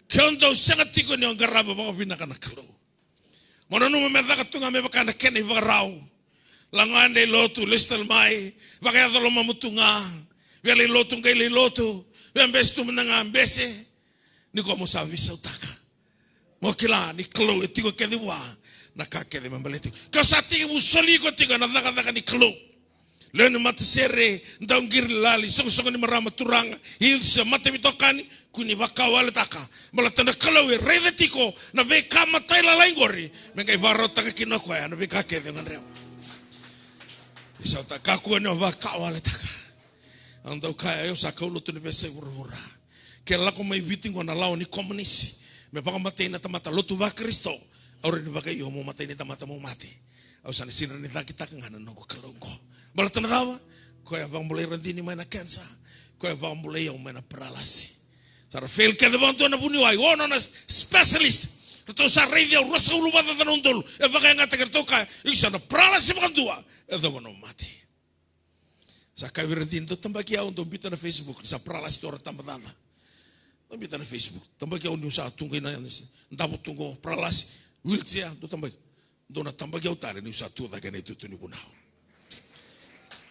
Ke o dau sega tiko ni o qarava vakavinaka na Kalou, mo nanuma me caka tu ga me vaka na kena ivakarau. Lako ga ena lotu, lesu tale mai, vakayaco lomamu tu ga. Via lai lotu, qai lai lotu. Via bese tu mada ga, bese. Nikua mo sa veisautaka. Mo kila ni Kalou e tiko kece vua na ka kece me baleti iko. Ke o sa tekivu soli iko tiko ena cakacaka ni Kalou. Lewe ni matasere, dauqiri, lali, soqosoqo ni marama, turaga, youth se mataveitokani, kua ni vakawaletaka. Baleta na Kalou e raica tiko na veika matailalai qori, me qai vakarautaka kina o koya na veika kece o gadreva. Isa, o ta kakua ni o vakawaletaka. Au dau kaya, au sa kaulotu ena veiyasai vuravura. Ke lako mai Viti qo na lawa ni komunisi me vakamatei na tamata, lotu vaKarisito, au rawa ni vakaio mo matai ni tamata mo mate. Au sa na sega ni cakitaka ga na noqu Kalou qo. Baleta na cava? Koya vakabulai Radini mai na kenisa. Koya vakabulai au mai na paralasi. Sa ra fail kece vakadua na vuniwai, o nona specialist. Ratou sa raici au ruasagavulu vakacaca na udolu. E vakayagataki, ratou kaya, iko sa na paralasi vakadua, e yacova na mate. Sa kaya vei ira, dou tabaki au, dou biuta na Facebook, ni sa paralasi tu o ira, tabacakacaka. Dou biuta na Facebook, tabaki au niu sa tu qo, na davo tu qo, paralasi, wheelchair, dou tabaki. Dou na tabaki au tale niu sa tu cake ena itutu ni vunau.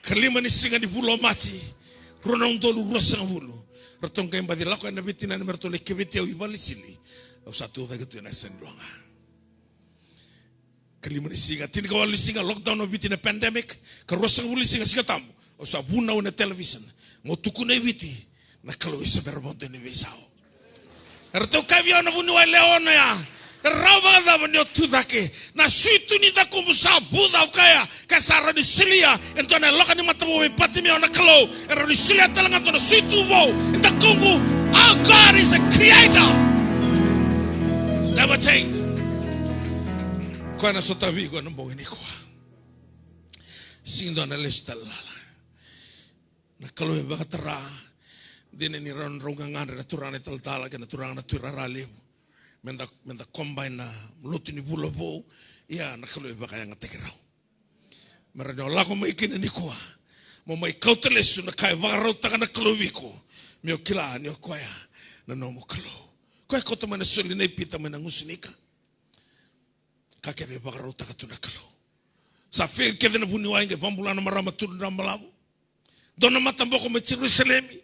Ikalima ni siga ni vula o Maji, rua na udolu ruasagavulu. Ratou qai baci lako yani na veitinani me ratou lai keveti au i vale ni sili. Au sa tu cake tu ena yasa ni loga. Ikalima ni siga, tinikawalu ni siga, lockdown o Viti na pandemic, ka ruasagavulu ni siga, Siga Tabu, au sa vunau ena television. Mo tukuna e Viti, na Kalou e se bera vakadua ni veisau. Eratou kaya vei au na vuniwai lewe ono ya, e rawa vakacava ni o tu cake? Na sui tu ni dakubu sa buca, au kaya, ke sa rawa ni solia e dua na yaloka ni mata vou vei Patimeo, na Kalou e rawa ni solia tale ga e dua na sui tu vou e dakuqu. Our God is a creator. Never change. Koya na sotavi iko ena bogi nikua. Sega ni dua na lesu tale lala. Na Kalou e vakatara. Dina ni rau, rau gagadre na turaga na italatala kei na turaga na tuirara levu, meda, meda combine na lotu ni vula vou. Ia na Kalou e vakayagataki rau me rawa ni o lako mai kina nikua, mo mai kauta lesu na ka e vakarautaka na Kalou vei iko, me o kila ni o koya na nomu Kalou. Koya e kauta mai na soli nei Pita mai na gusu ni ika. Ka kece e vakarautaka tu na Kalou. Sa fail kece na vuniwai, qai vakabula na marama, tolu na drau balavu. Dua na mataboko mai Jerusalemi.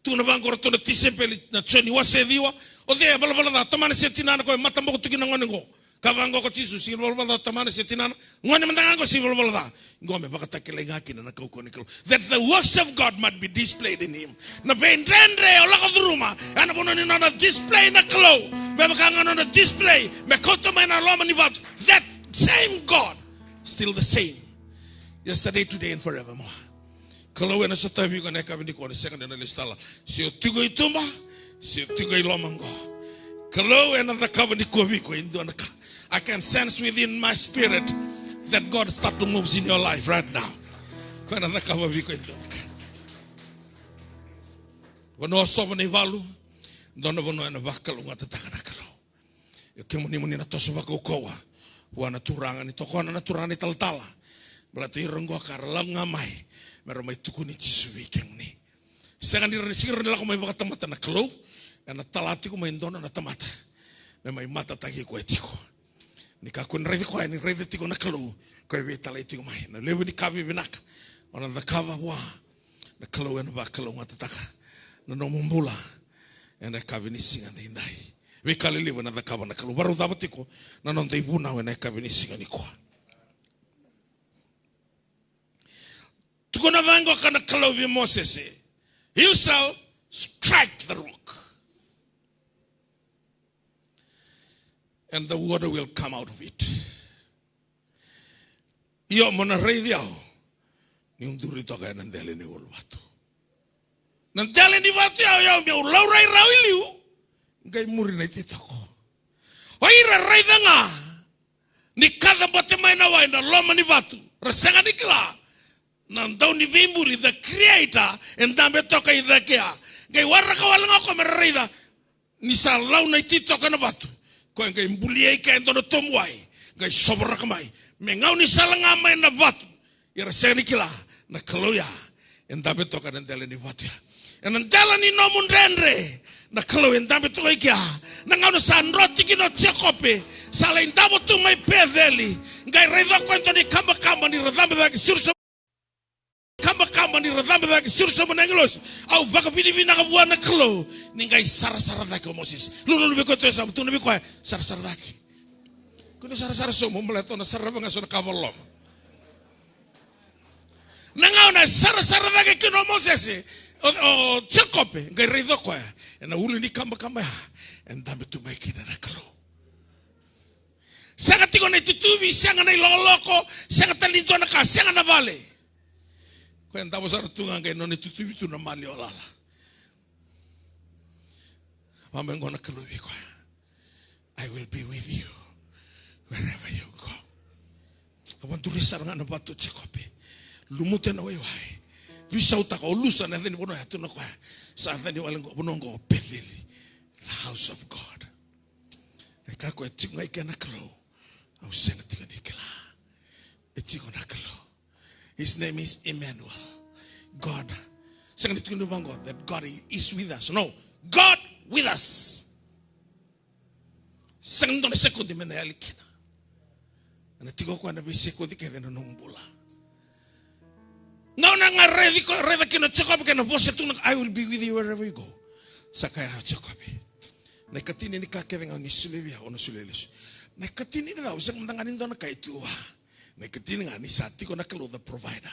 Tukuna vaqo o ratou na tisaipeli, na Joni wase ciwa. O cei e valavala ca, tamana se tinana, ko e mataboko tu kina na gone qo? Ka vaqo ko Jisu, sega ni valavala ca tamana se tinana, gone mada ga qo sega ni valavala ca. Qo me vakatakilai ga kina na kaukauwa ni Kalou. That the works of God might be displayed in him. Na veidredre o lako curuma, ena vanua ni nona display na Kalou. Me vaka ga nona display me kauta mai na loma ni vatu. That same God, still the same. Yesterday, today, and forevermore. Kalou ena sotavi iko ena yakavi nikua, ni sega ni na lesu tale. Se o tiko i tuba, se o tiko i loma qo. Kalou ena cakava nikua vei iko e dua na ka. I can sense within my spirit that God start to moves in your life right now. Ko ena cakava vei iko e dua na ka. Vanua sova na ivalu, dua na vanua ena vakalougatataka na Kalou. Io kemuni mo ni na toso vakaukauwa vua na Turaga, ni tokona na Turaga na italatala. Baleta ira oqo ka ra lako ga mai me ra mai tukuni Jisu vei kemuni. Sega ni ra, sega ni ra lako mai vakatamata na Kalou, ena tala tiko mai e dua na tamata me mai matataki koya tiko. Ni kakua ni raici koya, ni raica tiko na Kalou, koya e veitalai tiko mai. Na levu ni ka vivinaka o na cakava vua, na Kalou ena vakalougatataka na nomu bula ena yakavi ni siga daidai. Veika lelevu ena cakava na Kalou. Varau cava tiko na noda ivunau ena yakavi ni siga nikua. Tukuna vaqo ka na Kalou vei Mosese, "You shall strike the rock, and the water will come out of it." Io, mo na raici au niu duri toka ena dela ni uluvatu. Na dela ni vatu ya, o yau meu laurai rawa i liu, qai muri na ititoko. O ira raica ga ni kacabote mai na wai na loma ni vatu, ra sega ni kila na Dauniveibuli, the Creator, e dabe toka i cake ya. Qai waraka wale ga o koya me ra raica ni sa lau na ititoko ena vatu. Koya qai bulia i ke e dua na tobu wai, qai sovaraka mai me gaunisala ga mai na vatu. Ia ra sega ni kila na Kalou ya e dabe toka ena dela ni vatu ya. Ena dela ni nomu dredre, na Kalou e dabe toka i kea. Na gauna sa droti kina o Jekope, sa lai davo tu mai Peceli, qai raica o koya e dua na ikabakaba ni ra cabe cake, suru sobu, kabakaba ni ra cabe cake, suru sobu na agilosi. Au vakavinavinaka vua na Kalou ni qai sarasara cake o Mosese. Lululu vei koya tu e yasamu, tukuna vei koya, sarasara cake. Kua ni sarasara sobu, baleta o na sarava ga so na ka vakaloloma. Na gauna e sarasara cake kina o Mosese, o, o Jekope, qai raica o koya ena ulu ni kabakaba ya e dabe tu mai kina na Kalou. Sega tiko na itutuvi, sega na ilokoloko, sega tale ni dua na ka, sega na vale. Koya e davo sara tu ga, qai nona itutuvi tu na maliwa lala. Vaka mai qo na Kalou vei koya, "I will be with you wherever you go." A vakaduri sara ga na vatu o Jekope. Lumuta ena waiwai. Veisautaka, o lusa na yaca ni vanua ya, tukuna o koya, sa yaca ni vanua qo o Peceli, the house of God. E kaya o koya, tiko ga i kea na Kalou, au sega tiko ni kila. E tiko na Kalou. His name is Emmanuel. God. Sega ni tukuni vaqo that God is with us. No. God with us. Sega ni dua na sekodi me na yali kina. Ena tiko o koya ena veisekodi kece ena nomu bula. Gauna ga raici ko, raica kina o Jekope kei na vosa e tukuna, "I will be with you wherever you go." Sa kaya o Jekope, "Na ikatini ni ka kece ga o ni solia vei au, au na solia lesu." Na ikatini ni cau, sega mada ga ni dua na ka e tu vua. Na ikatini ga ni sa tiko na Kalou, the provider.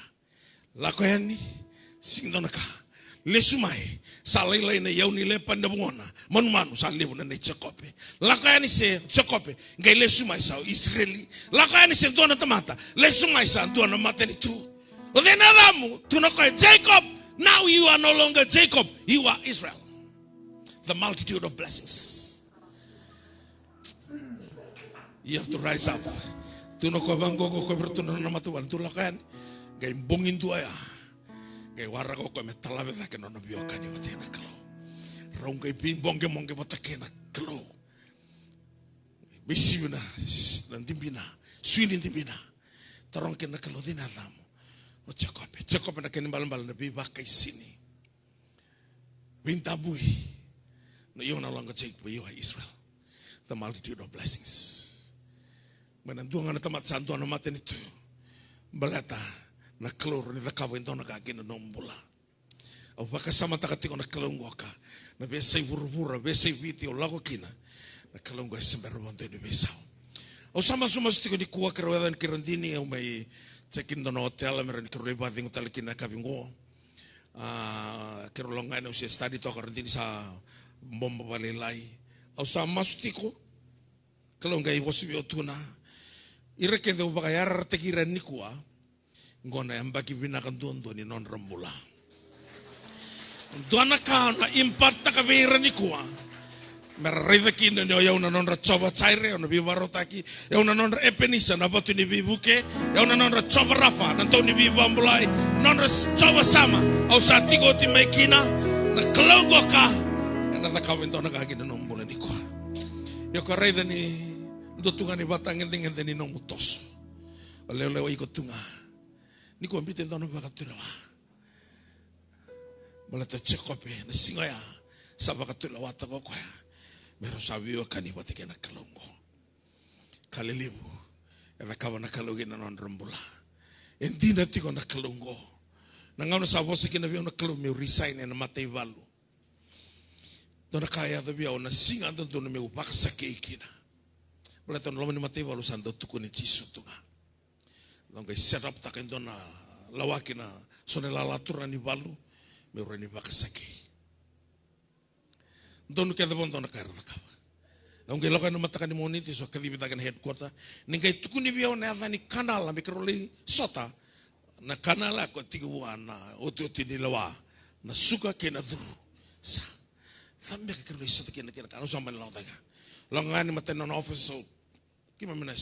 Lako yani, sega ni dua na ka. Lesu mai, sa lailai na iyau ni lepa ni vugona. Manumanu, sa levu na nei Jekope. Lako yani se Jekope, qai lesu mai sa o Isireli. Lako yani se dua na tamata, lesu mai sa dua na matanitu. O cei na yacamu? Tukuna o koya, Jacob, now you are no longer Jacob, you are Israel. The multitude of blessings. You have to rise up. Tukuna o koya vaqo, o koya vei iratou na nona matavuvale, tou lako yani. Qai bogi dua ya, qai waraka o koya me talave cake na nona veiwekani vata kei na Kalou. Rau qai veiboqeboqe vata kei na Kalou. Veisivi na, na dibina, sui ni dibina. Taroga kina na Kalou, cei na yacamu? O Jekope. Jekope na kena ibalebale na veivakaisini. Veidabui. No, you are no longer Jacob, but you are Israel. The multitude of blessings. Mai na dua ga na tamata sa dua na matanitu. Baleta na Kalou rawa ni cakava e dua na ka kina nomu bula. Au vakasamataka tiko na Kalou qoka. Na veiyasai vuravura, veiyasai Viti au lako kina, na Kalou qo e se bera vakadua ni veisau. Au sa masumasu tiko nikua, keirau yaco yani kei Radini, au mai check in dua na otela me rawa ni keirau lai vakacegu tale kina na yakavi qo. A, keirau lako ga yani, au se study toka, Radini sa bobo vakalailai. Au sa masu tiko. Kalou qai vosa vei au, tukuna, ira kece au vakayarayarataki ira nikua, qo na yabaki vinaka duadua ni nodra bula. Dua na ka na impart-taka vei ira nikua. Me ra raica kina ni o yau na nodra Jiova Jaire, au na veivakarautaki. Yau na nodra Epenisa, na vatu ni veivuke. Yau na nodra Jiova Rafa, na dau ni veivakabulai. Nodra Jiova Sama, au sa tiko oti mai kina. Na Kalou qoka ena cakava e dua na ka kina nomu bula nikua. Io, ko raica ni dua tu ga ni vatagedegede ni nomu toso. O leoleo iko tu ga. Nikua biuta e dua na vakatulewa. Baleta o Jekope na siga oya sa vakatulewataka o koya me rau sa veiwekani vata kei na Kalou oqo. Ka lelevu e cakava na Kalou kina na nodra bula. E dina tiko na Kalou oqo. Na gauna sa vosa kina vei au na Kalou meu resign ena mataivalu, dua na ka e yaco vei au na siga dodonu meu vakasakei kina. Baleta na loma ni mataivalu sa dau tukuni Jisu tu ga. Au qai set up taka e dua na lawaki na so na lala turaga ni valu meu rawa ni vakasakei. Donu kece vou dua na ka era cakava. Au qai lako ena mataka ni Moniti, so kacivi cake na headquarter. Ni qai tukuni vei au na yaca ni kanala me keirau lai sota. Na kanala ko tiki vua na otioti ni lewa, na suka kei na curu. Sa, sa me keirau lai sota kina kina kanala, au sa mani lako cake. Lako ga ni matani nona office, so keimami na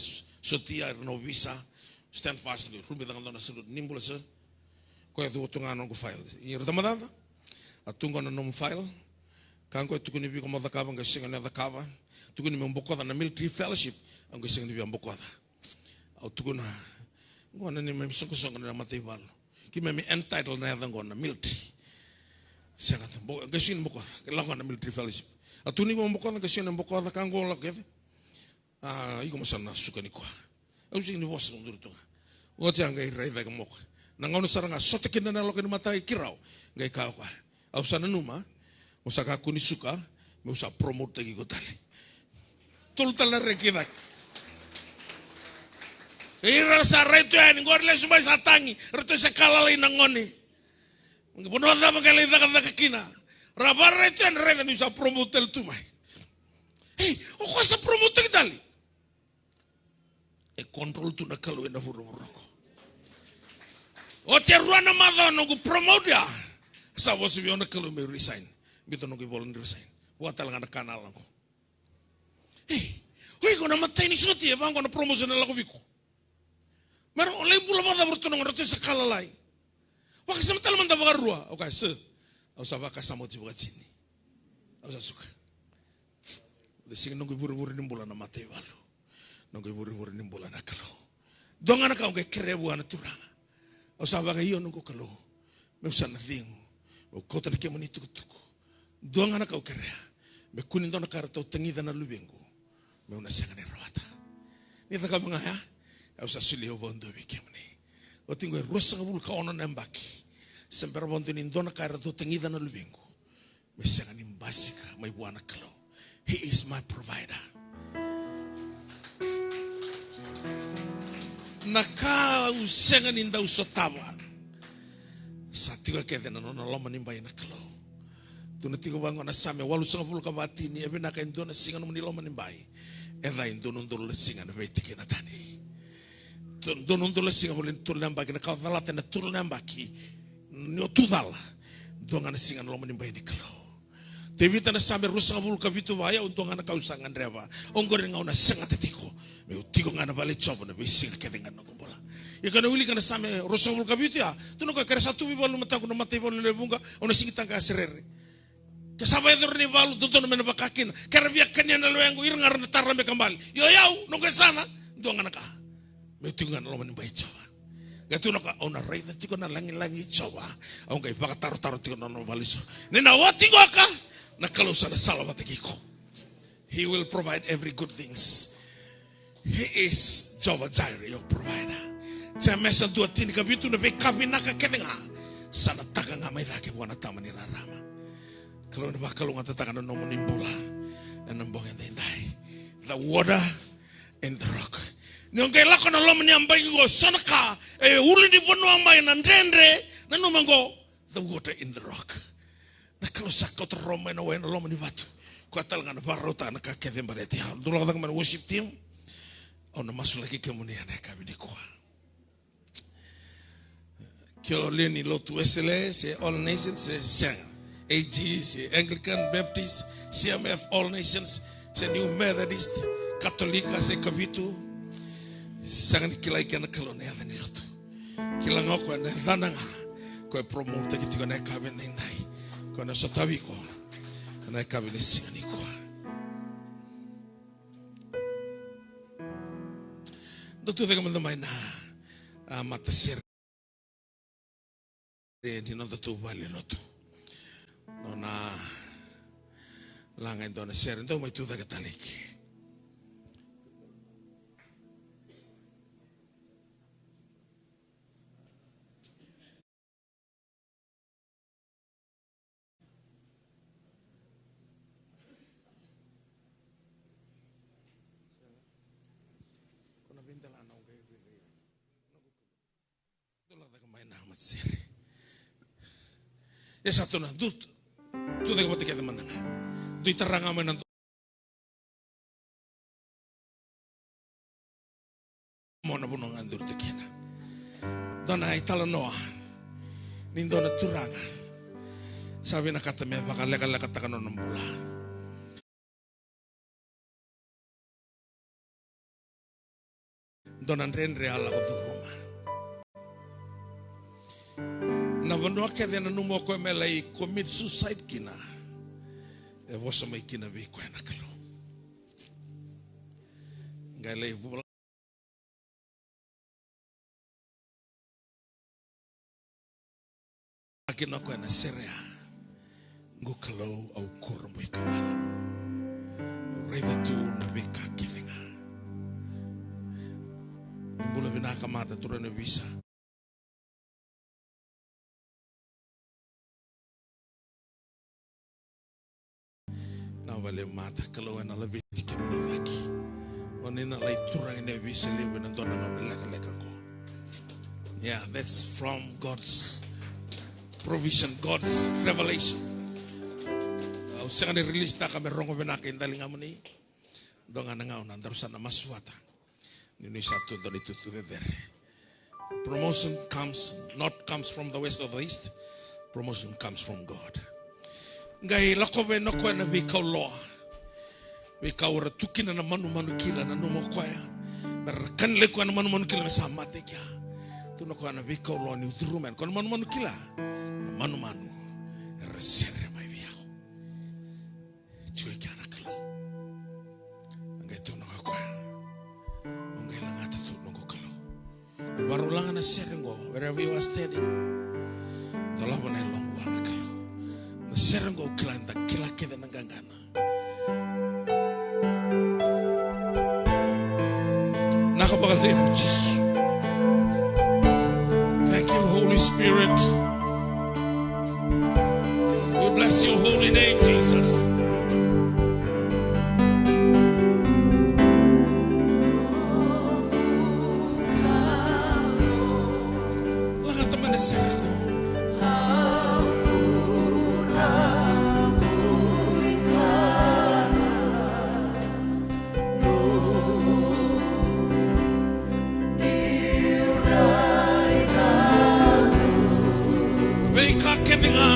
sotia era na ovisa, stand fast, ni rubi caka dua na salute, ni bula sir. Koya tu tu ga na noqu file. Ira tamacaca. A tu qo na nomu file. Ka qo e tukuni vei iko mo cakava, qai sega ni cakava. Tukuni meu bokoca na military fellowship, au qai sega ni via bokoca. Au tukuna, qo na neimami soqosoqo na mataivalu. Keimami entitled na yaca qo na military. Sega tu, bo-, qai sega ni bokoca, qai lako na military fellowship. A tukuni mo bokoca, qai sega ni bokoca, ka qo lako kece. A, iko mo sa na suka nikua. Au sega ni vosa, au duri tu ga. Oti a qai raica ke moka. Na gauna sara ga sota kina na loka ni matai kirau. Qai kaya o koya, au sa nanuma mo sa kakua ni suka, meu sa promote taki iko tale. Tolu tale na reki cake. Ira sa rai tu yani, qori lesu mai sa tagi, ratou se ka lalai na gone. Qai vanua cava qai lai cakacaka kina. Ra vararai tu yani, raica niu sa promote tale tu mai. Ei, o koya sa promote taki tale. E control tu na Kalou ena vuravura qo. Oti e rua na macawa noqu promote ya, sa vosa vei au na Kalou meu resign. Biuta noqu ivola ni resign. Vua tale ga na kanala qo. Ei, o iko na matai ni soti, e vaqo na promotion e lako vei iko. Me ra, o lai bula vakacava ratou na gone, ratou sa ka lalai. Vakasama tale mada vakarua. Au kaya, sir, au sa vakasama oti vakatini. Au sa suka. Au sa sega, noqu ivurevure ni bula na mataivalu. Noqu ivurevure ni bula na Kalou. Dua ga na ka au qai kerea vua na Turaga. Au sa vaka, io noqu Kalou, meu sa na cegu meu kauta na kemuni itukutuku. Dua ga na ka au kerea, me kua ni dua na ka eratou tagica na luvequ meu na sega ni rawata. Ni cakava ga ya, au sa solia au vakadua vei kemuni. Oti qo e ruasagavulu ka ono na yabaki. Se bera vakadua ni dua na ka eratou tagica na luvequ me sega ni basika mai vua na Kalou. He is my provider. Na ka au sega ni dau sotava, sa tiko kece na nona loma ni bai na Kalou. Tukuna tiko vaqo na Same walusagavulu ka vatini, e vinaka e dua na siga nomuni loma ni bai, e ca e dua na udolu na siga na veitikina tani. Dua na udolu na siga voli na tolu na yabaki, na ka o calata ena tolu na yabaki ni o tu cala, dua ga na siga na loma ni bai ni Kalou. Tevita na Same ruasagavulu ka vitu, va, o yau dua ga na ka au sa gadreva. Oqori ga au na segata tiko, meu tiko ga na vale i Jiova na veisiga kece ga na noqu bula. Ia kau na wilika na Same ruasagavulu ka vitu ya, tukuna o koya, ke ra sa tu veivalu mataqu na mataivalu lewe vuqa, au na sigi taqaya se rere. Ke sa vakayacori na ivalu, dodonu me na vaka kina. Ke ra via kania na lewequ, ira ga ra na tara me kabali. Ia o yau, noqu yasana, dua ga na ka, meu tiko ga na loma ni bai i Jiova. Qai tukuna o koya, au na raica tiko na lagilagi i Jiova. Au qai vakatarotaro tiko na nona vale i Jiova. Ni na oti qoka, na Kalou sa na sala vata kei iko. He will provide every good things. He is Jehovah Jireh, your provider. Jemesa dua, tinikavitu, na veika vinaka kece ga sa na taka ga mai cake vua na Tama ni rarama. Kalou na vakalougatataka na nomuni bula ena bogi edaidai. The water and the rock. Ni o qai lako na loma ni yabaki qo, so na ka e ulu ni vanua mai na dredre, nanuma qo, the water in the rock. Na Kalou sa kauta rawa mai na wai ena loma ni vatu. Koya tale ga na vakarautaka na ka kece e baleti au. Dou lako cake mai na worship team. Au na masulaki kemuni ena yakavi nikua. Ke o lewe ni lotu Wesele, se All Nations, se sega. A G, se Anglican, Baptist, C M F, All Nations, se New Methodist, Katolika, se Kavitu. Sega ni kilai kena Kalou na yaca ni lotu. Kila ga o koya na yacana ga koya e promote-taki tiko ena yakavi edaidai. Koya na sotavi iko ena yakavi ni siga nikua. Da tu cake mada mai na, a, matasere ni nodatou vale ni lotu. Nona laga e dua na sere, dou mai tu cake tale i ke. Ko na veidelana o qai vei. Dou lako cake mai na matasere. E sa tu na, dou tu cake vata kece mada ga. Dou tara ga mai na domo na vanua ga durute kina. Dua na italanoa ni dua na turaga sa vinakata me vakalekalekataka nona bula. Dua na dredre a lako curuma. Na vanua kece e nanuma o koya me lai commit suicide kina, e vosa mai kina vei koya na Kalou. Qai lai vula kina o koya na sere ya. Qo Kalou, au kurabui ka galu. Raica tu na veika kece ga. Ni bula vinaka mata, turaga ni ovisa. Na vale mata, Kalou ena laveti kemuni cake. O ni na lai turaga ni ovisa levu ena dua na gauna lekaleka qo. Yeah, that's from God's provision, God's revelation. Au sega ni release-taka me rogo vinaka i daligamuni. Dua ga na gauna daru sa na masu vata. Ni, ni sa tu dua na itutu cecere. Promotion comes, not comes from the west or the east. Promotion comes from God. Qai lakova o koya na veikau loa. Veikau era tu kina na manumanu kila, nanuma o koya me ra kani lai koya na manumanu kila me sa mate kea. Tu na koya na veikau loa ni curuma yani o koya na manumanu kila. Na manumanu era sere mai vei au. Tiko i kea na Kalou. A qai tukuna o koya, au qai lagata tu noqu Kalou. Ni vakarau laga na sere qo, wherever you are standing, dolava na yalomu vua na Kalou. Na sere qo au kila, da kila kece na qaqana. Vinaka vakalevu Jisu. Thank you, Holy Spirit. We bless your holy name, Jesus. Lagata mai na sere qo. Veika kece ga.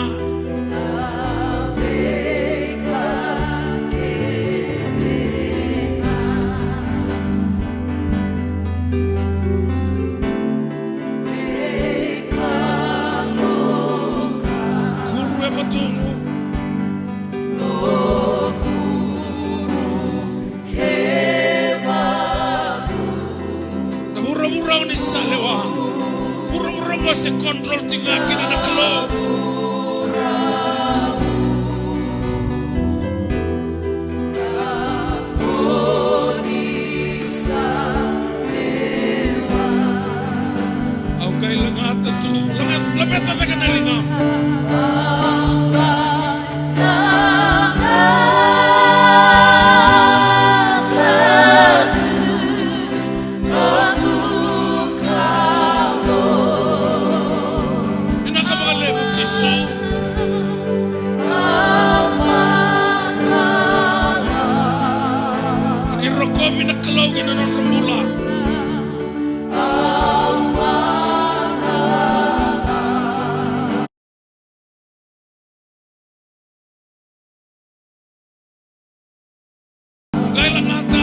Kuru e matumu. Na vuravura o ni sa lewa. Vuravura mo se control tiko ga kina na Kalou. Au qai lagata tu, laga, laveta cake na ligamu. Vinaka vakalevu Jisu. Ni rokovi na Kalou ki na nodra bula. Qai la mata